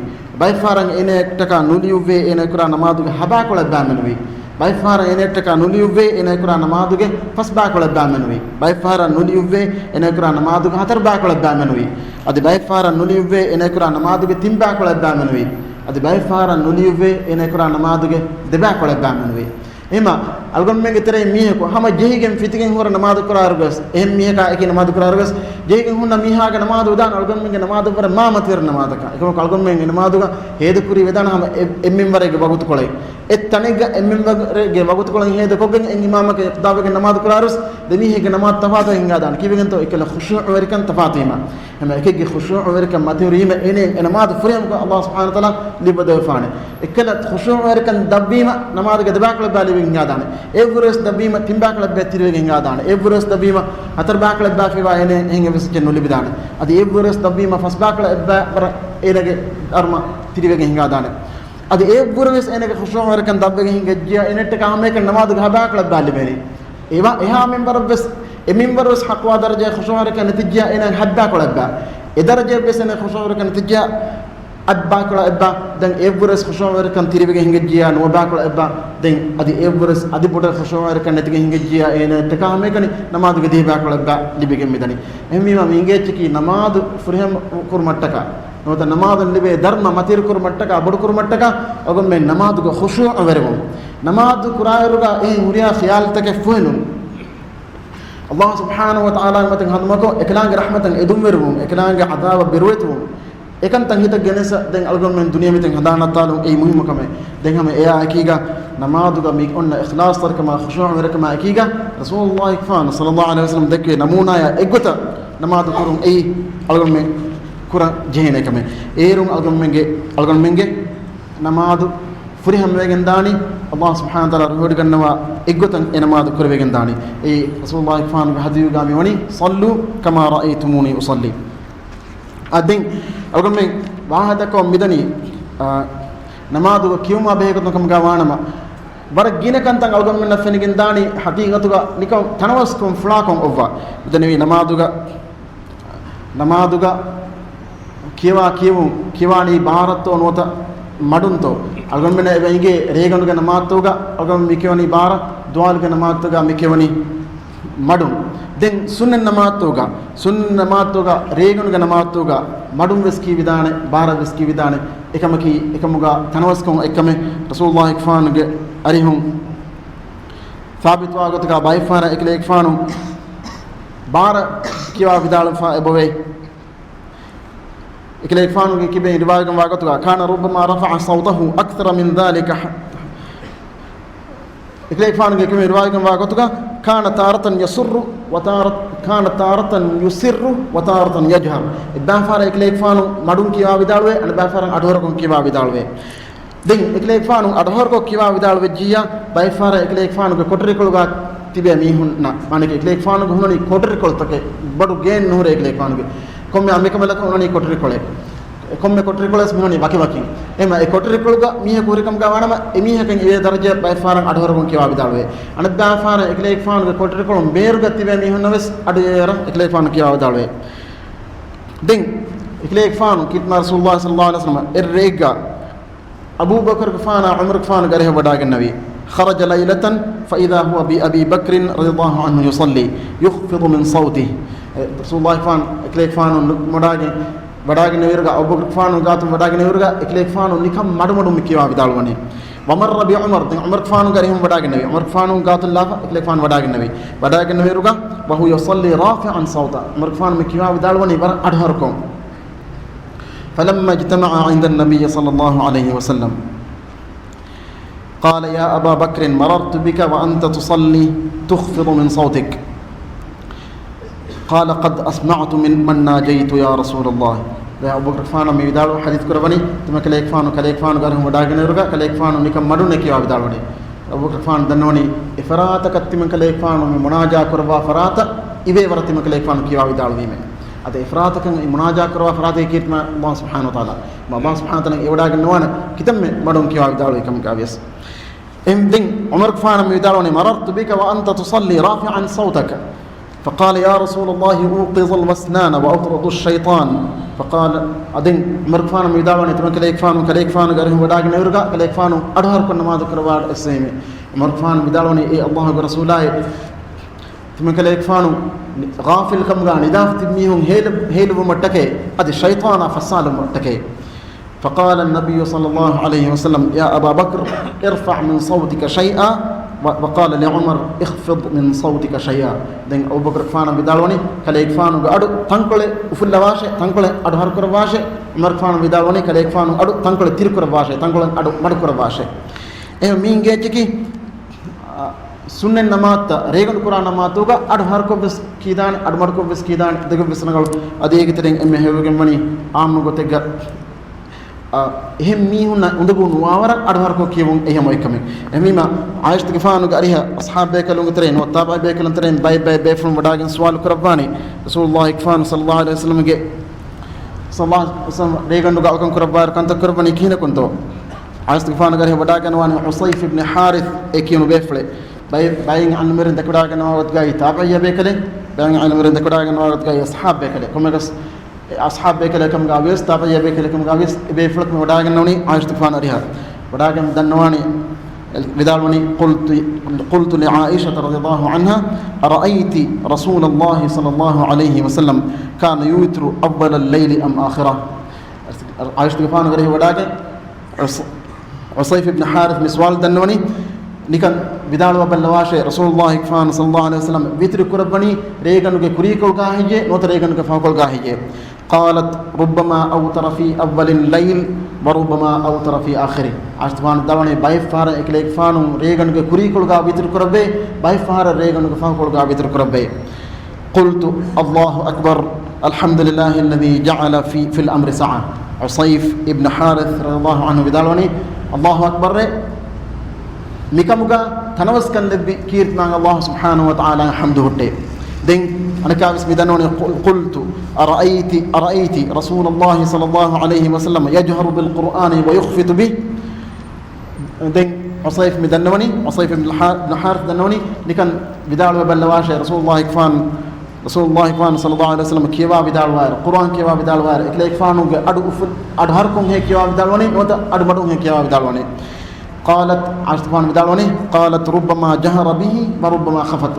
ބައެއްފަހަރަށް އޭނައަށްޓަކާ ނުލިޔުއްވޭ އޭނަ ކުރާ ނަމާދުގެ ހަ ބައިކުޅަ އެއްބައި މެނުވީ. ބައެއްފަހަރަށް އޭނައަށްޓަކާ ނުލިޔުއްވޭ އޭނަ ކުރާ ނަމާދުގެ ފަސް ބައިކުޅަ އެއްބައި މެނުވީ. ބައެއްފަހަރަށް ނުލިޔުއްވޭ އޭނަ ކުރާ ނަމާދުގެ ހަތަރު ބައިކުޅަ އެއްބައި މެނުވީ. އަދި ބައެއްފަހަރަށް ނުލިޔުއްވޭ އޭނަ ކުރާ ނަމާދުގެ ތިން ބައިކުޅަ އެއްބައި މެނުވީ. އަދި ބައެއްފަހަރަށް ނުލިޔުއްވޭ އޭނަ ކުރާ ނަމާދުގެ ދެ ބައިކުޅަ އެއްބައި މެނުވީ. އެހެންމަ، އަޅުގަނޑުމެންގެ ތެރެއިން މީހަކު ހަމަ ޖެހިގެން ފިތިގެން ހުރި ނަމާދު ކުރާއިރުވެސް، އެހެން މީހަކާ އެކީ ނަމާދު ކުރާއިރުވެސް، ޖެހިގެން ހުންނަ މީހާގެ ނަމާދު ވެދާނެ އަޅުގަނޑުމެންގެ ނަމާދު ވަރަށް މާ މަތިވެރި ނަމާދަކަށް. އެކަމަކު އަޅުގަނޑުމެންގެ ނަމާދުގަ ހޭދަކުރީ ވެދާނެ ހަމަ އެ-، އެއްމިންވަރެއްގެ ވަގުތުކޮޅެއް. އެއް ތަނެއްގަ އެއްމިންވަރެއްގެ ވަގުތުކޮޅެއް ހޭދަކޮށްގެން އެއް އިމާމަކަށް އިޤްތިދާވެގެން ނަމާދު ކުރާއިރުވެސް، ދެ މީހެއްގެ ނަމާދު ތަފާތުވެ ހިނގާދާނެ. ކީއްވެގެންތޯ އެކަލަ ޚުޝޫޢުވެރިކަން ތަފާތުވީމަ. ހަމަ އެކެއްގެ ޚުޝޫޢުވެރިކަން މަތިވެރިވީމަ އޭނަ އެ ނަމާދު ފުރިހަމަކޮށް ﷲ ސުބްޙާނަހޫ ވަތަޢާލާ ލިބިދެވިފާނެ. އެކަލަ ޚުޝޫޢުވެރިކަން ދަށްވީމަ ނަމާދުގެ ދެބައިކުޅަ އެއްބައި ލިބި ހިނގާދާނެ. އެއްވުރެސް ދަށްވީމަ ތިން ބާކަޅަށް އެއްބައި ތިރިވެގެން ހިނގާދާނެ. އެއްވުރެސް ދަށްވީމަ ހަތަރު ބާކަޅަށް އެއްބައި ފީވާ އޭނަ އެހެން އެއްވެސް އެއްޗެއް ނުލިބިދާނެ. އަދި އެއްވުރެސް ދަށްވީމަ ފަސް ބާކަޅަށް އެއްބައި ވަރަށް އޭނަގެ އަރުމަ ތިރިވެގެން ހިނގާދާނެ. އަދި އެއްވުރެވެސް އޭނަގެ ޚުޝޫޢުވެރިކަން ދަށްވެގެން ހިނގައްޖިޔާ އޭނައަށްޓަކާ ހަމައެކަނި ނަމާދުގެ ހަ ބާކަޅަށް އެއްބައި ލިބޭނީ. އެވާ އެހާ މިންވަރަށްވެސް، އެ މިންވަރުވެސް ހައްކުވާ ދަރަޖައެއް ޚުޝޫޢުވެރިކަން ނެތިއްޖިޔާ އޭނަ ހަތް ބާކަޅަށް އެއްބައި. އެ ދަރަޖައެއްވެސް އޭނަ ޚުޝޫޢުވެރިކަން ނެތިއްޖިޔާ އަށް ބާކަޅަށް އެއްބައި. ދެން އެއްވުރެސް ޚުޝޫޢުވެރިކަން ތިރިވެގެން ހިނގައްޖިޔާ ނުވަ ބާކަޅަށް އެއްބައި. ދެން އަދި އެއްވުރެސް އަދި ބޮޑަށް ޚުޝޫޢުވެރިކަން ނެތިގެން ހިނގައްޖިޔާ އޭނައަށްޓަކާ ހަމައެކަނި ނަމާދުގެ ދިހަ ބާކަޅަށް އެއްބައި ލިބިގެން މިދަނީ. އެހެންވީމަ މި އިނގޭ އެއްޗަކީ ނަމާދު ފުރިހަމަ ކުރުމަށްޓަކާ ނުވަތަ ނަމާދުން ލިބޭ ދަރުމަ މަތިވެރި ކުރުމަށްޓަކާ، ބޮޑު ކުރުމަށްޓަކާ، އަޅުގަނޑުމެން ނަމާދުގަ ޚުޝޫޢުވެރިވުން. ނަމާދު ކުރާއިރުގަ އެހެން ހުރިހާ ޚިޔާލުތަކެއް ފުހެލުން. ﷲ ސުބްޙާނަހޫ ވަތަޢާލާގެ މަތިން ހަނދުމަކޮށް، އެކަލާނގެ ރަޙްމަތަށް އެދުންވެރިވުން، އެކަލާނގެ ޢަޛާބަށް ބިރުވެތިވުން. އެކަންތައް ހިތަށް ގެނެސް ދެން އަޅުގަނޑުމެން ދުނިޔެމިތިން ހަނދާން ނައްތާލުން އެއީ މުހިއްމު ކަމެއް. ދެން ހަމަ އެއާ އެކީގަ ނަމާދުގަ މި އޮންނަ އިޚްލާޞްތެރިކަމާ ޚުޝޫޢުވެރިކަމާ އެކީގަ ރަސޫލުﷲ ފާނު ޞައްލަﷲ ޢަލައިހި ވަސައްލަމް ދެއްކެވި ނަމޫނާޔާ އެއްގޮތަށް ނަމާދު ކުރުން އެއީ އަޅުގަނޑުމެން ކުރަން ޖެހޭނެ ކަމެއް. އޭރުން އަޅުގަނޑުމެންގެ، އަޅުގަނޑުމެންގެ ނަމާދު ފުރިހަމަވެގެން ދާނީ، ﷲ ސުބްޙާނަހޫ ވަތަޢާލާ ރުހިވޮޑިގަންނަވާ އެއްގޮތަށް އެ ނަމާދު ކުރެވިގެން ދާނީ. އެއީ ރަސޫލުﷲ ފާނުގެ ޙަދީޘްގަ މިވަނީ، "صلوا كما رأيتموني أصلي." އާ، ދެން އަޅުގަނޑުމެން ވާހަކަދައްކަވަން މިދަނީ، އާ، ނަމާދުގަ ކިޔުމާ ބެހޭގޮތުން ކަމުގަ ވާނަމަ، ވަރަށް ގިނަ ކަންތައް އަޅުގަނޑުމެންނަށް ފެނިގެން ދާނީ ޙަޤީޤަތުގަ ނިކަން ތަނަވަސްކޮށް ފުޅާކޮށް އޮއްވާ. މިދަނީ ނަމާދުގަ، ނަމާދުގަ ކިޔަވާ ކިޔެވުން، ކިޔަވާނީ ބާރަށްތޯ ނުވަތަ މަޑުންތޯ؟ އަޅުގަނޑުމެންނަށް އެބަ އިނގޭ ރޭގަނޑުގެ ނަމާދުގަ އަޅުގަނޑު މި ކިޔަވަނީ ބާރަށް، ދުވާލުގެ ނަމާދުގަ މި ކިޔަވަނީ މަޑުން. ދެން ސުންނަތް ނަމާދުގަ، ސުންނަތް ނަމާދުގަ ރޭގަނޑުގެ ނަމާދުގަ މަޑުން ވެސް ކީވިދާނެ، ބާރަށް ވެސް ކީވިދާނެ. އެކަމަކީ، އެކަމުގަ ތަނަވަސްކޮށް އެއްކަމެއް. ރަސޫލުﷲ ފާނުގެ އަރިހުން ސާބިތުވާ ގޮތުގަ ބައެއްފަހަރަށް އެކަލޭގެފާނު ބާރަށް ކިޔަވާ ވިދާޅުވެފަ އެބަވޭ. އެކަލޭގެފާނުގެ ކިބައިން ރިވާވެގެންވާ ގޮތުގަ، كان ربما رفع صوته أكثر من ذلك. އެކަލޭގެފާނުގެ ކިބައިން ރިވާވެގެންވާ ގޮތުގަ، كان تارة يسر وتارة، كان تارة يسر وتارة يجهر. އެއްބައިފަހަރަށް އެކަލޭގެފާނު މަޑުން ކިޔަވާ ވިދާޅުވޭ، އަނެއްބައިފަހަރަށް އަޑުހަރުކޮށް ކިޔަވާ ވިދާޅުވޭ. ދެން އެކަލޭގެފާނު އަޑުހަރުކޮށް ކިޔަވާ ވިދާޅުވެއްޖިއްޔާ، ބައެއްފަހަރަށް އެކަލޭގެފާނުގެ ކޮޓަރިކޮޅުގަ ތިބޭ މީހުންނަށް، މާނައަކީ އެކަލޭގެފާނުގެ ހުންނަނީ ކޮޓަރިކޮޅުތަކެއް، ބޮޑު ގޭން ނުހުރޭ އެކަލޭގެފާނުގެ. ކޮންމެ އަނބިކަނބަލަކަށް ހުންނަނީ ކޮޓަރިކޮޅެއް. ކޮންމެ ކޮޓަރިކޮޅެއް މިހުންނަނީ ވަކިވަކިން. އެހެންވީމަ އެ ކޮޓަރިކޮޅުގަ މީހަކު ހުރިކަމުގަ ވާނަމަ، އެމީހަކަށް އެ ދަރަޖައަށް ބައެއްފަހަރަށް އަޑުހަރުކޮށް ކިޔަވާ ވިދާޅުވޭ. އަނެއްބައިފަހަރަށް އެކަލޭގެފާނުގެ ކޮޓަރިކޮޅުން ބޭރުގަ ތިބޭ މީހުންނަށް ވެސް އަޑުއެހިވަރަށް އެކަލޭގެފާނު ކިޔަވާ ވިދާޅުވޭ. ދެން އެކަލޭގެފާނު ކީރިތި ރަސޫލުﷲ ޞައްލަﷲ ޢަލައިހި ވަސައްލަމަ އެއްރޭގަ އަބޫބަކުރުގެފާނާ ޢުމަރުގެފާނުގެ އަރިހަށް ވަޑާގެންނެވި. خرج ليلة فإذا هو بأبي بكر رضي الله عنه يصلي يخفض من صوته. އެ، ރަސޫލުﷲ ފާނު، އެކަލޭގެފާނު ވަޑާގެން، ވަޑާގެންނެވިއިރުގަ، އަބޫބަކުރުގެފާނު ގާތުން ވަޑާގެންނެވިއިރުގަ، އެކަލޭގެފާނު ނިކަން މަޑުމަޑުން މި ކިޔަވާ ވިދާޅުވަނީ. ومر بعمر، ދެން ޢުމަރުގެފާނުގެ އަރިހުން ވަޑާގެންނެވި. ޢުމަރުގެފާނު ގާތުން ލާފަ، އެކަލޭގެފާނު ވަޑާގެންނެވި. ވަޑާގެންނެވިއިރުގަ، وهو يصلي رافعا صوته. ޢުމަރުގެފާނު މި ކިޔަވާ ވިދާޅުވަނީ ވަރަށް އަޑުހަރުކޮށް. فلما اجتمعا عند النبي صلى الله عليه وسلم قال يا أبا بكر مررت بك وأنت تصلي تخفض من صوتك. قال قد أسمعت ممن ناجيت يا رسول الله. ދެން އަބޫބަކުރުގެފާނަށް މި ވިދާޅުވާ ޙަދީޘް ކުރައްވަނީ، ތިމަން ކަލޭގެފާނު، ކަލޭގެފާނުގެ އަރިހުން ވަޑާގެންނެވިއިރުގަ، ކަލޭގެފާނު ނިކަން މަޑުންނޭ ކިޔަވާ ވިދާޅުވަނީ. އަބޫބަކުރުގެފާނު ދަންނަވަނީ، އެފަރާތަކަށް ތިމަން ކަލޭގެފާނު މި މުނާޖާ ކުރައްވާ ފަރާތަށް އިވޭ ވަރަށް ތިމަން ކަލޭގެފާނު ކިޔަވާ ވިދާޅުވީމޭ. އަދި އެފަރާތަކަށް މި މުނާޖާ ކުރައްވާ ފަރާތަކީ ކީރިތި ﷲ ސުބްޙާނަހޫ ވަތަޢާލާ. ﷲ ސުބްޙާނަހޫ ވަތަޢާލާ އެ ވަޑާގެން ނުވާނެ ކިތަންމެ މަޑުން ކިޔަވާ ވިދާޅުވި ކަމުގަ ވިޔަސް. އެހެން ދެން ޢުމަރުގެފާނަށް މި ވިދާޅުވަނީ، مررت بك وأنت تصلي رافعا صوتك فقال يا رسول الله أوقظ الوسنان وأطرد الشيطان. فقال، އަދި ޢުމަރުގެފާނަށް މި ވިދާޅުވަނީ، ތިމަން ކަލޭގެފާނު، ކަލޭގެފާނުގެ އަރިހުން ވަޑާގެންނެވިއިރުގަ، ކަލޭގެފާނު އަޑުހަރުކޮށް ނަމާދު ކުރައްވާ އެއްސެވީމޭ. ޢުމަރުގެފާނު ވިދާޅުވަނީ، އޭ ﷲގެ ރަސޫލާއޭ، ތިމަން ކަލޭގެފާނު ޣާފިލްކަމުގަ ނިދާފަ ތިބި މީހުން ހޭލު، ހޭލުވުމަށްޓަކައި، އަދި ޝައިޠާނާ ފައްސާލުމަށްޓަކައި. فقال النبي صلى الله عليه وسلم يا أبا بكر ارفع من صوتك شيئا و، وقال لعمر اخفض من صوتك شيئا. ދެން އަބޫބަކުރުގެފާނަށް ވިދާޅުވަނީ، ކަލޭގެފާނުގެ އަޑު ތަންކޮޅެއް އުފުއްލަވާށޭ، ތަންކޮޅެއް އަޑު ހަރުކުރައްވާށޭ. ޢުމަރުގެފާނަށް ވިދާޅުވަނީ، ކަލޭގެފާނު އަޑު ތަންކޮޅެއް ތިރިކުރައްވާށޭ، ތަންކޮޅެއް އަޑު މަޑުކުރައްވާށޭ. އެހެން މީގެ އެއްޗަކީ، އާ، ސުންނަތް ނަމާދުތައް، ރޭގަނޑު ކުރާ ނަމާދުގަ އަޑު ހަރުކޮށްވެސް ކީދާނެ، އަޑު މަޑުކޮށްވެސް ކީދާނެ، ދެގޮތްވެސް ރަނގަޅު. އަދި އޭގެ ތެރެއިން އެންމެ ހެޔޮވެގެން ވަނީ އާއްމު ގޮތެއްގަ އާ، އެހެން މީހުންނަށް އުނދަގޫ ނުވާވަރަށް އަޑުހަރުކޮށް ކިޔެވުން އެހެން އޮތްކަމެއް. އެހެންވީމަ، ޢާއިޝަތުގެފާނުގެ އަރިހަށް އަޞްޙާބު ބޭކަލުންގެ ތެރެއިން ނުވަތަ ތާބިޢީ ބޭކަލުން ތެރެއިން ބައެއް ބައެއް ބޭފުޅުން ވަޑާގެން ސުވާލު ކުރައްވާނީ، ރަސޫލުﷲ ގެފާނު ޞައްލަﷲު ޢަލައިހި ވަސައްލަމަގެ، ޞައްލަﷲު ޢަލައިހި ވަސައްލަމަ ރޭގަނޑުގަ އަޅުކަން ކުރައްވާއިރު ކަންތައް ކުރައްވަނީ ކިހިނަކުންތޯ؟ ޢާއިޝަތުގެފާނުގެ އަރިހަށް ވަޑާގަންނަވާނީ ޙުޞައިފް އިބްނި ޙާރިޘް އޭ ކިޔުނު ބޭފުޅެއް. ބައެއް، ބައެއް ޢިލްމުވެރިން ދެކެވަޑާގަންނަވާ ގޮތުގައި ތާބިޢީ ބޭކަލެއް، ބައެއް ޢިލްމުވެރިން ދެކެވަޑާގަންނަވާ ގޮތުގައި އަޞްޙާބު ބޭކަލެއް. ކޮންމެއަކަސް އެ އަޞްޙާބު ބޭކަލެއް ކަމުގަ ވިޔަސް، ތާބިޢީ ބޭކަލެއް ކަމުގަ ވިޔަސް، އެ ބޭފުޅަކު މި ވަޑާގަންނަވަނީ ޢާއިޝަތުގެފާނު އަރިހަށް. ވަޑާގެން ދަންނަވާނީ، ވިދާޅުވަނީ، قلت، قلت لعائشة رضي الله عنها، أرأيت رسول الله صلى الله عليه وسلم كان يوتر أول الليل أم آخره؟ ޢާއިޝަތުގެފާނުގެ އަރިހަށް ވަޑާގެން ޢުޞ-، ޙުޞައިފް އިބްނު ޙާރިޘް މި ސުވާލު ދަންނަވަނީ، ނިކަން ވިދާޅުވާ ބައްލަވާށޭ، ރަސޫލުﷲ ގެފާނު ޞައްލަﷲު ޢަލައިހި ވަސައްލަމަ ވިތުރު ކުރައްވަނީ ރޭގަނޑުގެ ކުރީކޮޅުގަ ހެއްޔޭ، ނުވަތަ ރޭގަނޑުގެ ފަހުކޮޅުގަ ހެއްޔޭ؟ قالت، ربما أوتر في أول الليل وربما أوتر في آخره. ޢާއިޝަތުގެފާނު ވިދާޅުވަނީ، ބައެއް ފަހަރަށް އެކަލޭގެފާނު ރޭގަނޑުގެ ކުރީކޮޅުގަ ވިތުރު ކުރައްވައި، ބައެއް ފަހަރަށް ރޭގަނޑުގެ ފަހުކޮޅުގަ ވިތުރު ކުރައްވައި. قلت، الله أكبر، الحمد لله الذي جعل في، في الأمر سعة. ޙުޞައިފް އިބްނު ޙާރިޘް ރަޟިޔަﷲު ޢަންހު ވިދާޅުވަނީ، ﷲ އަކްބަރޭ، މިކަމުގަ ތަނަވަސްކަން ލެއްވި ކީރިތި މާތް ﷲ ސުބްޙާނަހޫ ވަތަޢާލާއަށް ޙަމްދު ހުއްޓޭ. ދެން އަނެއްކާވެސް މި ދަންނަވަނީ، قل-، قلت، أرأيت، أرأيت رسول الله صلى الله عليه وسلم يجهر بالقرآن ويخفت به. ދެން ޙުޞައިފް މި ދަންނަވަނީ، ޙުޞައިފް އިބްނު ޙާ-، އިބްނު ޙާރިޘް ދަންނަވަނީ، ނިކަން ވިދާޅުވެ ބައްލަވާށޭ، ރަސޫލުﷲ ގެފާނު، ރަސޫލުﷲ ގެފާނު ޞައްލަﷲު ޢަލައިހި ވަސައްލަމަ ކިޔަވާ ވިދާޅުވާއިރު، ޤުރުއާން ކިޔަވާ ވިދާޅުވާއިރު، އެކަލޭގެފާނުގެ އަޑު އުފު-، އަޑު ހަރުކޮށް ހޭ ކިޔަވާ ވިދާޅުވަނީ، ނުވަތަ އަޑު މަޑުން ހޭ ކިޔަވާ ވިދާޅުވަނީ؟ قالت، ޢާއިޝަތުގެފާނު ވިދާޅުވަނީ، قالت، ربما جهر به وربما خفت.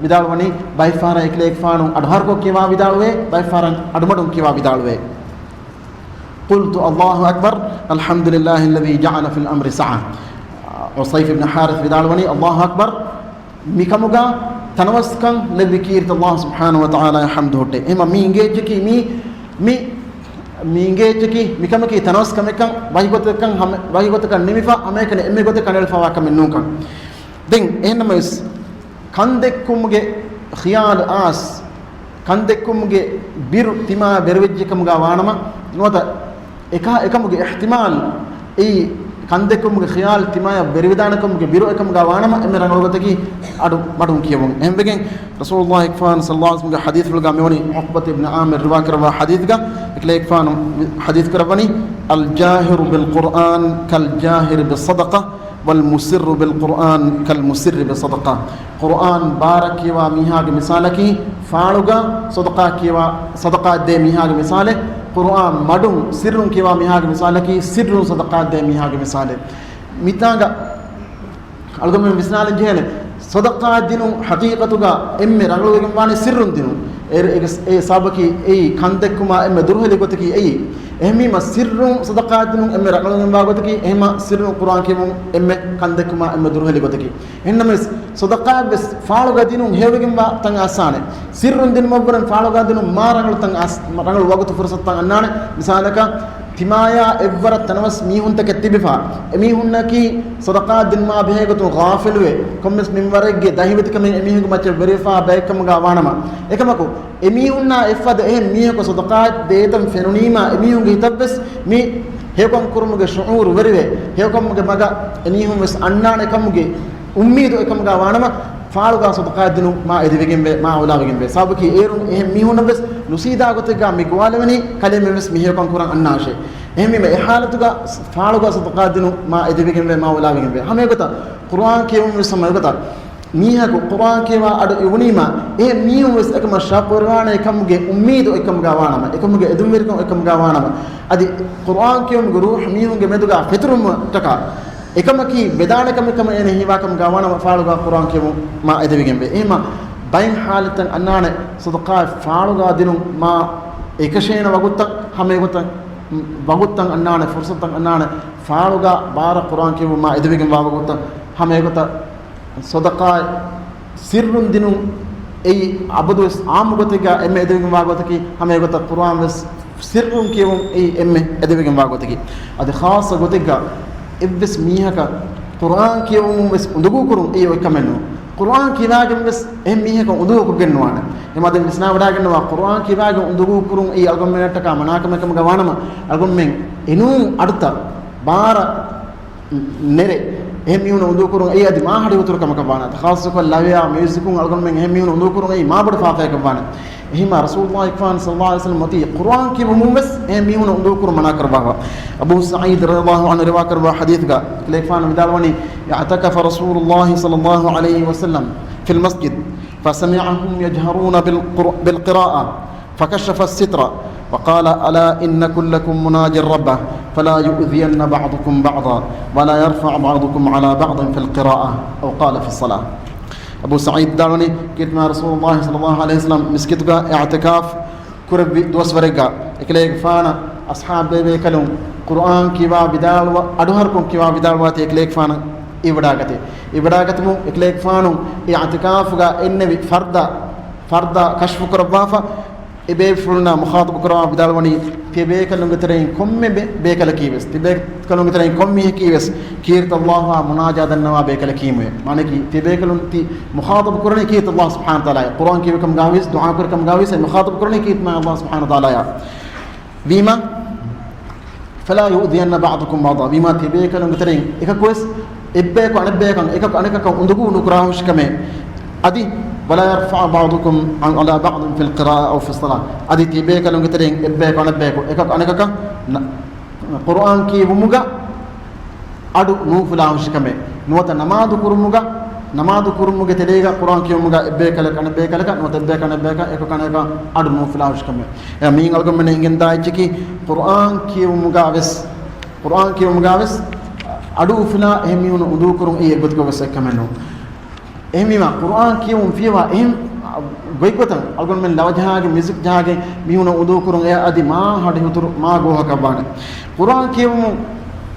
ވިދާޅުވަނީ، ބައެއް ފަހަރަށް އެކަލޭގެފާނު އަޑު ހަރުކޮށް ކިޔަވާ ވިދާޅުވޭ، ބައެއް ފަހަރަށް އަޑު މަޑުން ކިޔަވާ ވިދާޅުވޭ. قلت، الله أكبر، الحمد لله الذي جعل في الأمر سعة. ޙުޞައިފް އިބްނު ޙާރިޘް ވިދާޅުވަނީ، ﷲ އަކްބަރު، މިކަމުގަ ތަނަވަސްކަން ލެއްވި ކީރިތި ﷲ ސުބްޙާނަހޫ ވަތަޢާލާއަށް ޙަމްދު ހުއްޓޭ. އެހެންވީމަ މި އިނގޭއްޖަކީ މީ، މި، މި އިނގޭއްޖަކީ މިކަމަކީ ތަނަވަސް ކަމެއްކަން، ވަކިގޮތަކަށް ހަމަ-، ވަކިގޮތަކަށް ނިމިފަ ހަމައެކަނި އެންމެ ގޮތެއް ކަނޑައެޅިފަވާ ކަމެއް ނޫންކަން. ދެން އެހެންނަމަވެސް، ކަންދެއްކުމުގެ ޚިޔާލު އާސް، ކަންދެއްކުމުގެ ބިރު ތިމާ ބެރުވެއްޖެ ކަމުގަ ވާނަމަ، ނުވަތަ އެކާ އެކަމުގެ އިޙްތިމާލް، އެއީ ކަންދެއްކުމުގެ ޚިޔާލު ތިމާޔަށް ބެރުވެދާނެ ކަމުގެ ބިރު އެކަމުގަ ވާނަމަ، އެންމެ ރަނގަޅު ގޮތަކީ އަޑު މަޑުން ކިޔެވުން. އެހެންވެގެން، ރަސޫލުﷲ ގެފާނު ޞައްލަﷲު ޢަލައިހި ވަސައްލަމަގެ ޙަދީޘްފުޅުގަ މިވަނީ ޢުޤްބަތު އިބްނު ޢާމިރު ރިވާ ކުރައްވާ ޙަދީޘްގަ، އެކަލޭގެފާނު ޙަދީޘް ކުރައްވަނީ، الجاهر بالقرآن كالجاهر بالصدقة والمسر بالقرآن كالمسر بالصدقة. ޤުރުއާން ބާރަށް ކިޔަވާ މީހާގެ މިސާލަކީ، ފާޅުގަ ޞަދަޤާ ކިޔަވާ، ޞަދަޤާ ދޭ މީހާގެ މިސާލެއް. ޤުރުއާން މަޑުން ސިއްރުން ކިޔަވާ މީހާގެ މިސާލަކީ، ސިއްރުން ޞަދަޤާ ދޭ މީހާގެ މިސާލެއް. މިތާނގަ އަޅުގަނޑުމެން ވިސްނާލަން ޖެހޭނެ، ޞަދަޤާ ދިނުން ޙަޤީޤަތުގަ އެންމެ ރަނގަޅުވެގެން ވާނީ ސިއްރުން ދިނުން. އެ، އެ، އެ ސަބަބަކީ އެއީ ކަންދެއްކުމާ އެންމެ ދުރުހެލި ގޮތަކީ އެއީ. އެހެންވީމަ ސިއްރުން ޞަދަޤާ ދިނުން އެންމެ ރަނގަޅުވެގެން ވާ ގޮތަކީ، އެހެންމަ ސިއްރުން ޤުރުއާން ކިޔެވުން އެންމެ ކަންދެއްކުމާ އެންމެ ދުރުހެލި ގޮތަކީ. އެހެންނަމަވެސް، ޞަދަޤާތްވެސް ފާޅުގަ ދިނުން ހެޔޮވެގެންވާ ތަން އައްސާނެ. ސިއްރުން ދިނުމަށްވުރެން ފާޅުގަ ދިނުން މާ ރަނގަޅު ތަން އައްސް-، ރަނގަޅު ވަގުތު ފުރުޞަތުތައް އަންނާނެ. މިސާލަކަށް، ތިމާޔާ އެއްވަރަށް ތަނަވަސް މީހުންތަކެއް ތިބިފަ، އެމީހުންނަކީ ޞަދަޤާތް ދިނުމާ ބެހޭ ގޮތުން ޣާފިލުވެ، ކޮންމެސް މިންވަރެއްގެ ދަހިވެތިކަމެއް އެމީހުންގެ މައްޗަށް ވެރިވެފާ ބައެއްކަމުގަ ވާނަމަ، އެކަމަކު، އެމީހުންނާ އެއްފަދަ އެހެން މީހަކު ޞަދަޤާތް ދޭތަން ފެނުނީމާ، އެމީހުންގެ ހިތަށްވެސް މި ހެޔޮކަން ކުރުމުގެ ޝުޢޫރު ވެރިވެ، ހެޔޮކަމުގެ މަގަށް އެމީހުންވެސް އަންނާނެ ކަމުގެ އުއްމީދު އެކަމުގަ ވާނަމަ، ފާޅުގަ ޞަދަޤާތް ދިނުން މާ އެދެވިގެންވޭ، މާ އައުލާވެގެންވޭ. ސަބަބަކީ އޭރުން އެހެން މީހުންނަށްވެސް ނުސީދާ ގޮތެއްގަ މި ގޮވާލެވެނީ، ކަލޭމެންވެސް މި ހެޔޮކަން ކުރަން އަންނާށޭ. އެހެންވީމަ އެ ޙާލަތުގަ ފާޅުގަ ޞަދަޤާތް ދިނުން މާ އެދެވިގެންވޭ، މާ އައުލާވެގެންވޭ. ހަމައެގޮތަށް ޤުރުއާން ކިޔެވުންވެސް ހަމައެގޮތަށް މީހަކު ޤުރުއާން ކިޔަވާ އަޑު އިވުނީމާ، އެހެން މީހުންވެސް އެކަމަށް ޝައުޤުވެރިވާނެ ކަމުގެ އުއްމީދު އެކަމުގަ ވާނަމަ، އެކަމުގެ އެދުންވެރިކަން އެކަމުގަ ވާނަމަ، އަދި ޤުރުއާން ކިޔުމުގެ ރޫޙު މީހުންގެ މެދުގަ ފެތުރުމަށްޓަކާ، އެކަމަކީ ވެދާނެ ކަމެއް ކަމަށް އޭނަ ހީވާ ކަމުގަ ވާނަމަ، ފާޅުގަ ޤުރުއާން ކިޔެވުން މާ އެދެވިގެންވޭ. އެހެންމަ ބައެއް ޙާލަތްތައް އަންނާނެ، ޞަދަޤާތް ފާޅުގަ ދިނުން މާ އެކަށޭނަ ވަގުތުތައް، ހަމައެގޮތަށް ވަގުތުތައް އަންނާނެ، ފުރުޞަތުތައް އަންނާނެ، ފާޅުގަ ބާރަށް ޤުރުއާން ކިޔެވުން މާ އެދެވިގެންވާ ވަގުތުތައް، ހަމައެގޮތަށް ޞަދަޤާތް ސިއްރުން ދިނުން އެއީ އަބަދުވެސް ޢާއްމު ގޮތެއްގަ އެންމެ އެދެވިގެންވާ ގޮތަކީ، ހަމައެގޮތަށް ޤުރުއާން ވެސް ސިއްރުން ކިޔެވުން އެއީ އެންމެ އެދެވިގެންވާ ގޮތަކީ. އަދި ޚާއްޞަ ގޮތެއްގަ އެއްވެސް މީހަކަށް ޤުރުއާން ކިޔެވުމުން ވެސް އުނދަގޫކުރުން އެއީ އޮތް ކަމެއް ނޫން. ޤުރުއާން ކިޔާގެން ވެސް އެހެން މީހަކަށް އުނދަގޫކޮށްގެން ނުވާނެ. އެމަ ދެން ވިސްނާވަޑާގެންނަވާ، ޤުރުއާން ކިޔާގެން އުނދަގޫކުރުން އެއީ އަޅުގަނޑުމެންނަށްޓަކާ މަނާކަމެއް ކަމުގަ ވާނަމަ، އަޅުގަނޑުމެން އެނޫން އަޑުތައް ބާރަށް ނެރެ އެހެން މީހުން އުނދަގޫކުރުން އެއީ އަދި މާ ހަޑިހުތުރު ކަމަކަށް ވާނެ. ޚާއްޞަކޮށް ލަވަޔާ މިއުޒިކުން އަޅުގަނޑުމެން އެހެން މީހުން އުނދަގޫކުރުން އެއީ މާ ބޮޑު ފާފައަކަށް ވާނެ. އެހެންމާ ރަސޫލުﷲ ފާން ޞައްލަﷲ ޢަލައިހި ވަސައްލަމް އޮތީ ޤުރުއާން ކިޔެވުމުން ވެސް އެހެން މީހުން އުނދަގޫކުރުން މަނާ ކުރައްވާފަ. އަބޫ ސަޢީދު ރަޟިޔަﷲ ޢަންހު ރިވާކުރައްވާ ޙަދީޘްގަ އެކަލޭގެފާނު ވިދާޅުވަނީ، اعتكف رسول الله صلى الله عليه وسلم في المسجد فسمعهم يجهرون بالقر-، بالقراءة فكشف الستر وقال، ألا إن كلكم مناج ربه فلا يؤذين بعضكم بعضا ولا يرفع بعضكم على بعض في القراءة أو قال في الصلاة. އަބޫ ސަޢީދު ވިދާޅުވަނީ، ކީރިތި މާތް ރަސޫލުﷲ ޞައްލަﷲ ޢަލައިހި ވަސައްލަމް މިސްކިތުގަ އިޢުތިކާފް ކުރެއްވި ދުވަސްވަރެއްގަ އެކަލޭގެފާނަށް އަޞްޙާބު ބޭބޭކަލުން ޤުރުއާން ކިޔަވާ ވިދާޅުވާ، އަޑުއަހަރުކޮށް ކިޔަވާ ވިދާޅުވާތީ އެކަލޭގެފާނަށް އިވަޑާގަތޭ. އިވަޑާގަތުމުން އެކަލޭގެފާނު އިޢުތިކާފުގަ އިންނެވި ފަރްދާ، ފަރްދާ ކަޝްފު ކުރައްވާފަ، އެބޭފުޅުންނާ މުޚާޠަބު ކުރައްވާ ވިދާޅުވަނީ، ތިޔަބޭކަލުންގެ ތެރެއިން ކޮންމެ ބޭ-، ބޭކަލަކީ ވެސް، ތިޔަބޭކަލުންގެ ތެރެއިން ކޮން މީހަކީ ވެސް ކީރިތި ﷲ އާ މުނާޖާތް ދަންނަވާ ބޭކަލަކީމުވެ. މާނައަކީ، ތިޔަބޭކަލުން ތި މުޚާޠަބު ކުރަނީ ކީރިތި ﷲ ސުބްޙާނަހޫ ވަތަޢާލާ. ޤުރުއާން ކިޔެވިކަމުގަ ވިޔަސް، ދުޢާ ކުރިކަމުގަ ވިޔަސް، އެ މުޚާޠަބު ކުރަނީ ކީރިތި ﷲ ސުބްޙާނަހޫ ވަތަޢާލާ. ވީމާ، فلا يؤذين بعضكم بعضا. ވީމާ، ތިޔަބޭކަލުންގެ ތެރެއިން އެކަކު ވެސް އެއްބަޔަކު އަނެއްބަޔަކަށް، އެކަކު އަނެކަކަށް އުނދަގޫ ނުކުރާހުށިކަމެއް. އަދި، ولا يرفع بعضكم على بعض في القراءة أو في الصلاة. އަދި ތިޔަބޭކަލުންގެ ތެރެއިން އެއްބަޔަކު އަނެއްބަޔަކު، އެކަކު އަނެކަކަށް ނަ-، ޤުރުއާން ކިޔެވުމުގަ އަޑު ނޫފުލާހުށިކަމެއް. ނުވަތަ ނަމާދު ކުރުމުގަ، ނަމާދު ކުރުމުގެ ތެރޭގަ ޤުރުއާން ކިޔެވުމުގަ އެއްބަޔަކަށް އަނެއްބަޔަކަށް، ނުވަތަ އެއްބަޔަކަށް އަނެއްބަޔަކަށް، އެކަކަށް އަނެކަކަށް އަޑު ނޫފުލާހުށިކަމެއް. އެ މީން އަޅުގަނޑުމެންނަށް އެނގެންދާ އެއްޗަކީ، ޤުރުއާން ކިޔެވުމުގަ ވެސް، ޤުރުއާން ކިޔެވުމުގަ ވެސް އަޑު އުފުލާ އެހެން މީހުން އުނދަގޫކުރުން އެއީ އެއްގޮތަކަށް ވެސް އެއްކަމެއް ނޫން. އެހެންވީމާ، ޤުރުއާން ކިޔެވުން ފިޔަވާ އެހެން ގޮތްގޮތަށް އަޅުގަނޑުމެން ލަވަ ޖަހާގެން، މިއުޒިކް ޖަހާގެން މީހުންނަށް އުނދަގޫކުރުން އެ އަދި މާ ހަޑިހުތުރު، މާ ގޯހަކަށް ވާނެ. ޤުރުއާން ކިޔެވުމުން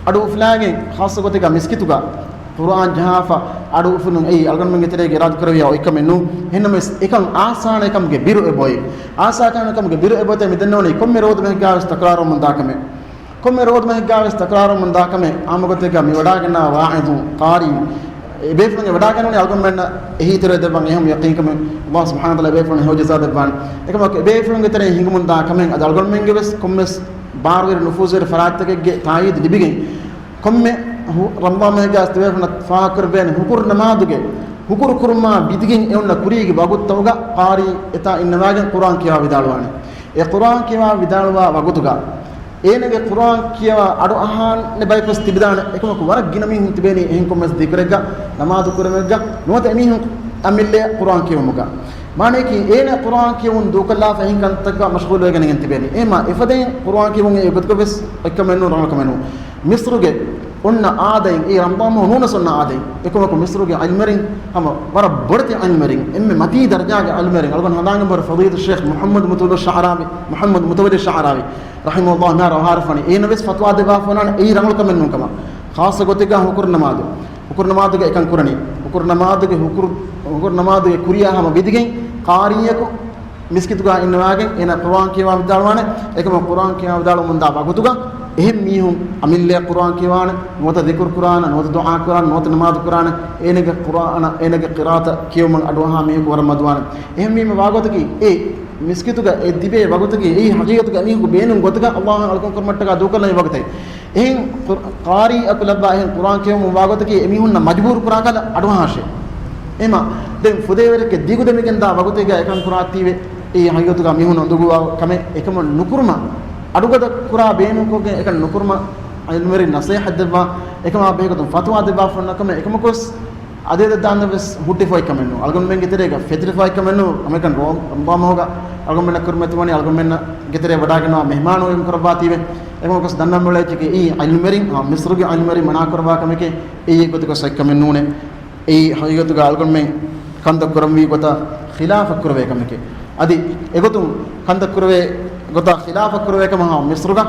އަޑު އުފުލާގެން، ޚާއްޞަ ގޮތެއްގަ މިސްކިތުގަ ޤުރުއާން ޖަހާފަ އަޑު އުފުލުން އެއީ އަޅުގަނޑުމެންގެ ތެރޭގަ އިރާދަކުރެވިޔާ އޮތްކަމެއް ނޫން. އެހެންނަމަވެސް، އެކަން އާސާނެކަމުގެ ބިރު އެބައޮތް. އާސާނެކަމުގެ ބިރު އެބައޮތޭ މިދެންނެވުނީ ކޮންމެ ރޯދަމަހެއްގަވެސް ތަކުރާރުވަމުން ދާކަމެއް. ކޮންމެ ރޯދަމަހެއްގަވެސް ތަކުރާރުވަމުން ދާކަމެއް. އާއްމުގޮތެއްގަ މި ވަޑާގަންނަވާ ވާޢިޒު، ޤާރީ، އެބޭފުޅުން އެ ވަޑާގަންނަވަނީ އަޅުގަނޑުމެންނަށް އެހީތެރިވެ ދެއްވަން އެހެން ޔަޤީންކަމެއް. ﷲ ސުބްޙާނަހޫ ވަތަޢާލާ އެބޭފުޅުން ހެޔޮ ޖަޒާ ދެއްވާނެ. އެކަމަކު އެބޭފުޅުންގެ ތެރެއިން ހިނގުމުން ދާ ކަމެއް އަދި އަޅުގަނޑުމެންގެ ވެސް ކޮންމެސް ބާރުވެރި ނުފޫޒުވެރި ފަރާތްތަކެއްގެ ތާއީދު ލިބިގެން، ކޮންމެ ހު-، ރަމަޟާން މަހެއްގަ ތިބޭފުޅުންނަށް ފާހަގަކުރެވޭނެ ހުކުރު ނަމާދުގެ، ހުކުރު ކުރުމާ ވިދިގެން އެ އޮންނަ ކުރީގެ ވަގުތުތަކުގަ ޤާރީ އެތާ އިންނަވާގެން ޤުރުއާން ކިޔަވާ ވިދާޅުވާނެ. އެ ޤުރުއާން ކިޔަވާ ވިދާޅުވާ ވަގުތުގަ އޭނަގެ ޤުރުއާން ކިޔަވާ އަޑު އަހާނެ ބަޔަކުވެސް ތިބިދާނެ. އެކަމަކު ވަރަށް ގިނަ މީހުން ތިބޭނީ އެހެން ކޮންމެސް ޛިކުރެއްގަ، ނަމާދު ކުރުމެއްގަ، ނުވަތަ އެމީހުން އަމިއްލަ ޤުރުއާން ކިޔެވުމުގަ. މާނައަކީ، އޭނަ ޤުރުއާން ކިޔެވުން ދޫކޮށްލާފަ އެހެން ކަންތައްތަކަށް މަޝްޣޫލުވެގެން ތިބޭނީ. އެހެންމާ އެފަދައިން ޤުރުއާން ކިޔެވުން އެއީ އެގޮތަކަށް ވެސް އޮތްކަމެއް ނޫން، ރަނގަޅު ކަމެއް ނޫން. މިޞްރުގެ އޮންނަ އާދައިން، އެއީ ރަމަޟާން މަހު ނޫނަސް އޮންނަ އާދައިން. އެކަމަކު މިޞްރުގެ ޢިލްމުވެރިން ހަމަ ވަރަށް ބޮޑެތި ޢިލްމުވެރިން، އެންމެ މަތީ ދަރަޖާގެ ޢިލްމުވެރިން. އަޅުގަނޑު ހަނދާން ބުނާ ފަޟީލަތު ޝޭޚް މުޙައްމަދު މުތަވައްލި ޝަޢުރާވީ، މުޙައްމަދު މުތަވައްލި ޝަޢުރާވީ ރަޙިމަހުﷲ މިހާރު އަހާރަފާނެ. އޭނަ ވެސް ފަތުވާ ދެއްވާފަ ވަނީ އެއީ ރަނގަޅު ކަމެއް ނޫން ކަމަށް. ޚާއްޞަ ގޮތެއްގަ ހުކުރު ނަމާދު، ހުކުރު ނަމާދުގަ އެކަން ކުރަނީ. ހުކުރު ނަމާދުގެ ހުކުރު، ހުކުރު ނަމާދުގެ ކުރިޔާ ހަމަ ވިދިގެން ޤާރީއަކު މިސްކިތުގަ އިންނަވާގެން އޭނަ ޤުރުއާން ކިޔަވާ ވިދާޅުވާނެ. އެކަމަކު ޤުރުއާން ކިޔަވާ ވިދާޅުވަމުންދާ ވަގުތުގަ އެހެން މީހުން އަމިއްލަ ޤުރުއާން ކިޔަވާނެ، ނުވަތަ ޛިކުރު ކުރާނެ، ނުވަތަ ދުޢާ ކުރާނެ، ނުވަތަ ނަމާދު ކުރާނެ، އޭނަގެ ޤުރުއާނަށް، އޭނަގެ ޤިރާއަތަށް ކިޔެވުމަށް އަޑުއަހާ މީހަކު ވަރަށް މަދުވާނެ. އެހެންވީމަ ވާގޮތަކީ، އެ މިސްކިތުގަ އެ ތިބޭ ވަގުތަކީ، އެއީ ޙަޤީޤަތުގަ އެމީހަކު ބޭނުން ގޮތުގަ ﷲ އަށް އަޅުކަން ކުރުމަށްޓަކާ ދޫކޮށްލަނީ ވަގުތެއް. އެހެން ޤުރް-، ޤާރީއަކު ލައްވާ އެހެން ޤުރުއާން ކިޔެވުމުން ވާގޮތަކީ، އެމީހުންނަށް މަޖުބޫރު ކުރާކަލަ އަޑުއަހާށޭ. އެހެންމާ، ދެން ފުދޭވަރެއްގެ ދިގުދެމިގެންދާ ވަގުތެއްގަ އެކަން ކުރާތީވެ، އެއީ ޙަޤީޤަތުގަ މީހުން އުނދަގޫވާ ކަމެއް. އެކަމަށް ނުކުރުމަށް، އަޑުގަދަ ކުރާ ބޭނުންކޮށްގެން އެކަން ނުކުރުމަށް ޢިލްމުވެރިން ނަޞޭޙަތް ދެއްވާ، އެކަމާ ބެހޭގޮތުން ފަތުވާ ދެއްވާފަ އޮންނަ ކަމެއް. އެކަމަކުވެސް އަދި އަދަށް ދާން ވެސް ހުއްޓިފައި ކަމެއް ނޫން. އަޅުގަނޑުމެންގެ ތެރޭގަ ފެތުރިފައި ކަމެއް ނޫން. އަމެރިކަން ރޯ-، ރަމަޟާން މަހުގަ އަޅުގަނޑުމެންނަށް ކުރިމަތިވަނީ އަޅުގަނޑުމެންގެ ތެރޭ ވަޑާގަންނަވާ މެހްމާނު އެންމެ ކުރައްވާތީވެ. އެކަމަކުވެސް ދަންނަން މިއުޅޭ އެއްޗަކީ އެއީ ޢިލްމުވެރިން، އާ، މިޞްރުގެ ޢިލްމުވެރިން މަނާ ކުރައްވާ ކަމެކޭ. އެއީ އެއްގޮތަކަށް ސައްކަމެއް ނޫނޭ. އެއީ ޙަޤީޤަތުގަ އަޅުގަނޑުމެން ކަންތައް ކުރަންވީ ގޮތަށް ޚިލާފަށް ކުރެވޭ ކަމެކޭ. އަދި އެގޮތުން ކަންތައް ކުރެވޭ ގޮތަށް ޚިލާފަށް ކުރެވޭ ކަމަށް ހަމަ މިޞްރުގަ،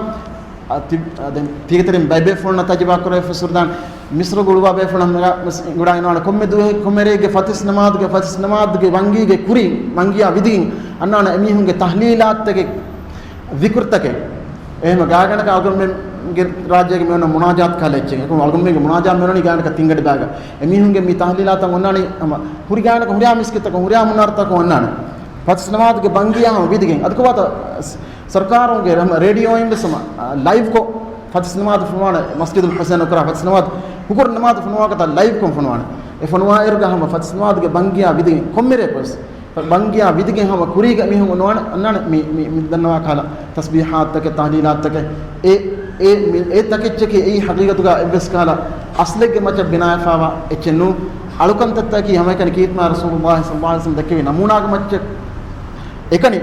އަ، ތި-، އަ، ދެން ތީގެތެރެއިން ބައެއްބޭފުޅުންނަށް ތަޖުރިބާ ކުރެވިފަ ސުރުދާން މިޞްރުގަ އުޅުއްވާ ބޭފުޅުން ހަމަ މިސް-، ގުޑާ އިންވާނެ ކޮންމެ ދުވަހެއް، ކޮންމެ ރެއެއްގެ ފަތިސް ނަމާދުގެ، ފަތިސް ނަމާދުގެ ވަންގީގެ ކުރިން، ވަންގިޔާ ވިދިގެން އަންނާނެ އެމީހުންގެ ތަޙްލީލާތްތަކެއް، ޛިކުރުތަކެއް. އެހެން ގާގަނޑަކަށް އަޅުގަނޑުމެން ގެ ރާއްޖޭގެ މި އޮންނަ މުނާޖާތު ކާލަ އެއްޗެއް. އެކަމަ އަޅުގަނޑުމެންގެ މުނާޖާ މި އޮންނަނީ ގާނަކަށް ތިންގަޑި ބާގަ. އެމީހުންގެ މި ތަހްލީލާތައް އޮންނާނީ ހަމަ ހުރި ގާނަކަށް ހުރިހާ މިސްކިތަކަށް ހުރިހާ މުނާރަތަކަށް އޮންނާނެ. ފަތި ނަމާދުގެ ބަންގިޔާ ހަމަ ވިދިގެން. އަދި ކޮބާތަ ސަރުކާރުންގެ ރޭޑިއޯއިން ވެސް ހަމަ، އާ، ލައިވްކޮށް ފަތި ނަމާދު ފޮނުވާނެ. މަސްޖިދުލް ޙުސައިން ކުރާ ފަތި ނަމާދު، ހުކުރު ނަމާދު ފޮނުވާކަތަ ލައިވްކޮށް ފޮނުވާނެ. އެ ފޮނުވާއިރުގަ ހަމަ ފަތި ނަމާދުގެ ބަންގިޔާ ވިދިގެން ކޮންމެރޭ ކޮސް ބަންގިޔާ ވިދިގެން ހަމަ ކުރީގަ މީހުން އޮންނާނެ، އަންނާނެ މި، މި، މި ދަންނަވާ ކަހަލަ ތަސްބީޙާތްތަކެއް، ތަހްލީލާތްތަކެއް، އެ، އެ، މި، އެ ތަކެއްޗަކީ އެއީ ޙަޤީޤަތުގަ އެއްވެސް ކަހަލަ އަސްލެއްގެ މައްޗަށް ބިނާވެފަވާ އެއްޗެއް ނޫން. އަޅުކަންތައްތަކީ ހަމައެކަނި ކީރިތި މާތް ރަސޫލުﷲ ޞައްލަﷲ ޢަލައިހި ވަސައްލަމަ ދެއްކެވި ނަމޫނާގެ މައްޗަށް. އެކަނި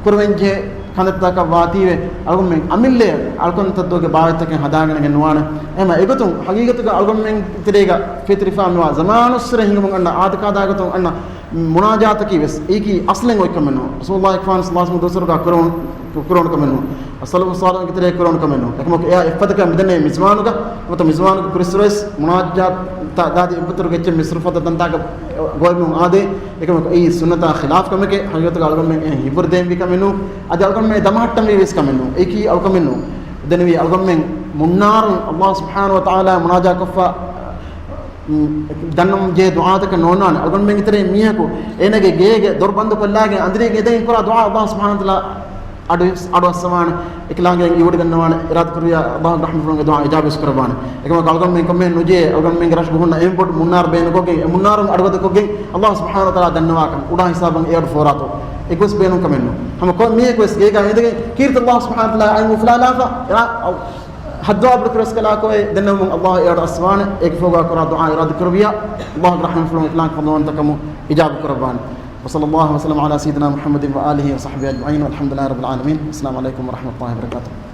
ކުރެވެންޖެހޭ ކަންތައްތަކަށް ވާތީވެ، އަޅުގަނޑުމެން އަމިއްލައަށް އަޅުކަންތައްތަކުގެ ބާވަތްތަކެއް ހަދާގަނެގެން ނުވާނެ. އެހެންވީމަ އެގޮތުން ޙަޤީޤަތުގަ އަޅުގަނޑުމެން ތެރޭގަ ފެތުރިފާ މިވާ ޒަމާނުއްސުރެ ހިނގުމުން އަންނަ އާދަކާދާގޮތުން އަންނަ މުނާޖާތަކީ ވެސް އެއީކީ އަސްލެއް އޮތްކަމެއް ނޫން. ރަސޫލުﷲ ޞައްލަﷲ ޢަލައިހި ވަސައްލަމަ ދުވަސްވަރުގަ ކުރެވުނު، ކުރެވުނު ކަމެއް ނޫން. ސަލަފު ޞާލިޙުންގެ ތެރޭ ކުރެވުނު ކަމެއް ނޫން. އެކަމަކު އެއާ އެއްފަދަކަށް މިދަނީ މިޒުވާނުގަ، ނުވަތަ މިޒުވާނުގެ ކުރިއްސުރެވެސް މުނާޖާތާ ދާދި އެއްވަރުގެ އެއްޗެއް މިސްރުފަތަ ތަންތާގަ ގޮވެމުން އާދޭ. އެކަމަކު އެއީ ސުންނަތާ ޚިލާފް ކަމެކޭ. ޙަޤީޤަތުގަ އަޅުގަނޑުމެން އެހެން ހިއްވަރުދޭންވީ ކަމެއް ނޫން. އަދި އަޅުގަނޑުމެން ދަމަހައްޓަންވީ ވެސް ކަމެއް ނޫން. އެއީކީ އަޅުގަނޑުމެން ނޫން. ދެންވީ އަޅުގަނޑުމެން މުންނާރުން ﷲ ސުބްޙާނަހޫ ވަތަޢާލާ މުނާޖާކޮށްފަ، މް، ދަންނަމުން ޖެހޭ ދުޢާތަކަށް ނޯންނާނެ. އަޅުގަނޑުމެންގެ ތެރެއިން މީހަކު އޭނަގެ ގޭގެ ދޮރު ބަންދު ކޮށްލާގެން އަނދިރީގެ އެދެގެން ކުރާ ދުޢާ ﷲ ސުބްޙާނަހޫ ވަތަޢާލާ އަޑު، އަޑު އައްސަވާނެ. އެކަލާނގެ އިވޮޑިގަންނަވާނެ. އިރާދަކުރިޔާ ﷲ ގެ ރަޙްމަތްފުޅުންގެ ދުޢާ އިޖާބަވެސް ކުރައްވާނެ. އެކަމަކު އަޅުގަނޑުމެން ކޮންމެހެން ނުޖެހޭ، އަޅުގަނޑުމެންގެ ރަށުގަ ހުންނަ އެހެން ބޮޑު މުންނާރު ބޭނުންކޮށްގެން، އެ މުންނާރުން އަޑުއަދަކޮށްގެން ﷲ ސުބްޙާނަހޫ ވަތަޢާލާ ދަންނަވާކަން އުޑާ ހިސާބަށް އެ އަޑު ފޯރާތޯ އެއްވެސް ބޭނުން ކަމެއް ނޫން. ހަމަ ކޮން މީހަކުވެސް ގޭގަ އިނދެގެން ކީރިތި ﷲ ސުބްޙާނަހޫ ވަތަޢާލާ އަތް އުފުލާލާފަ، އެ ހައްދުވާ ބޮޑު ކުރެސްކަލާކޯއެ ދެންނެވުމުން ﷲ އެ އަޑު އައްސަވާނެ. އޭގެ ފޯގާ ކުރާ ދުޢާ އިރާދަ ކުރެއްވިޔާ ﷲ ގެ ރަޙްމަތްފުޅުން އެކަލާނގެ ފަޟްލުވަންތަކަމުން އިޖާބަ ކުރައްވާނެ. وصلى الله وسلم على سيدنا محمد وآله وصحبه أجمعين والحمد لله رب العالمين. السلام عليكم ورحمة الله وبركاته.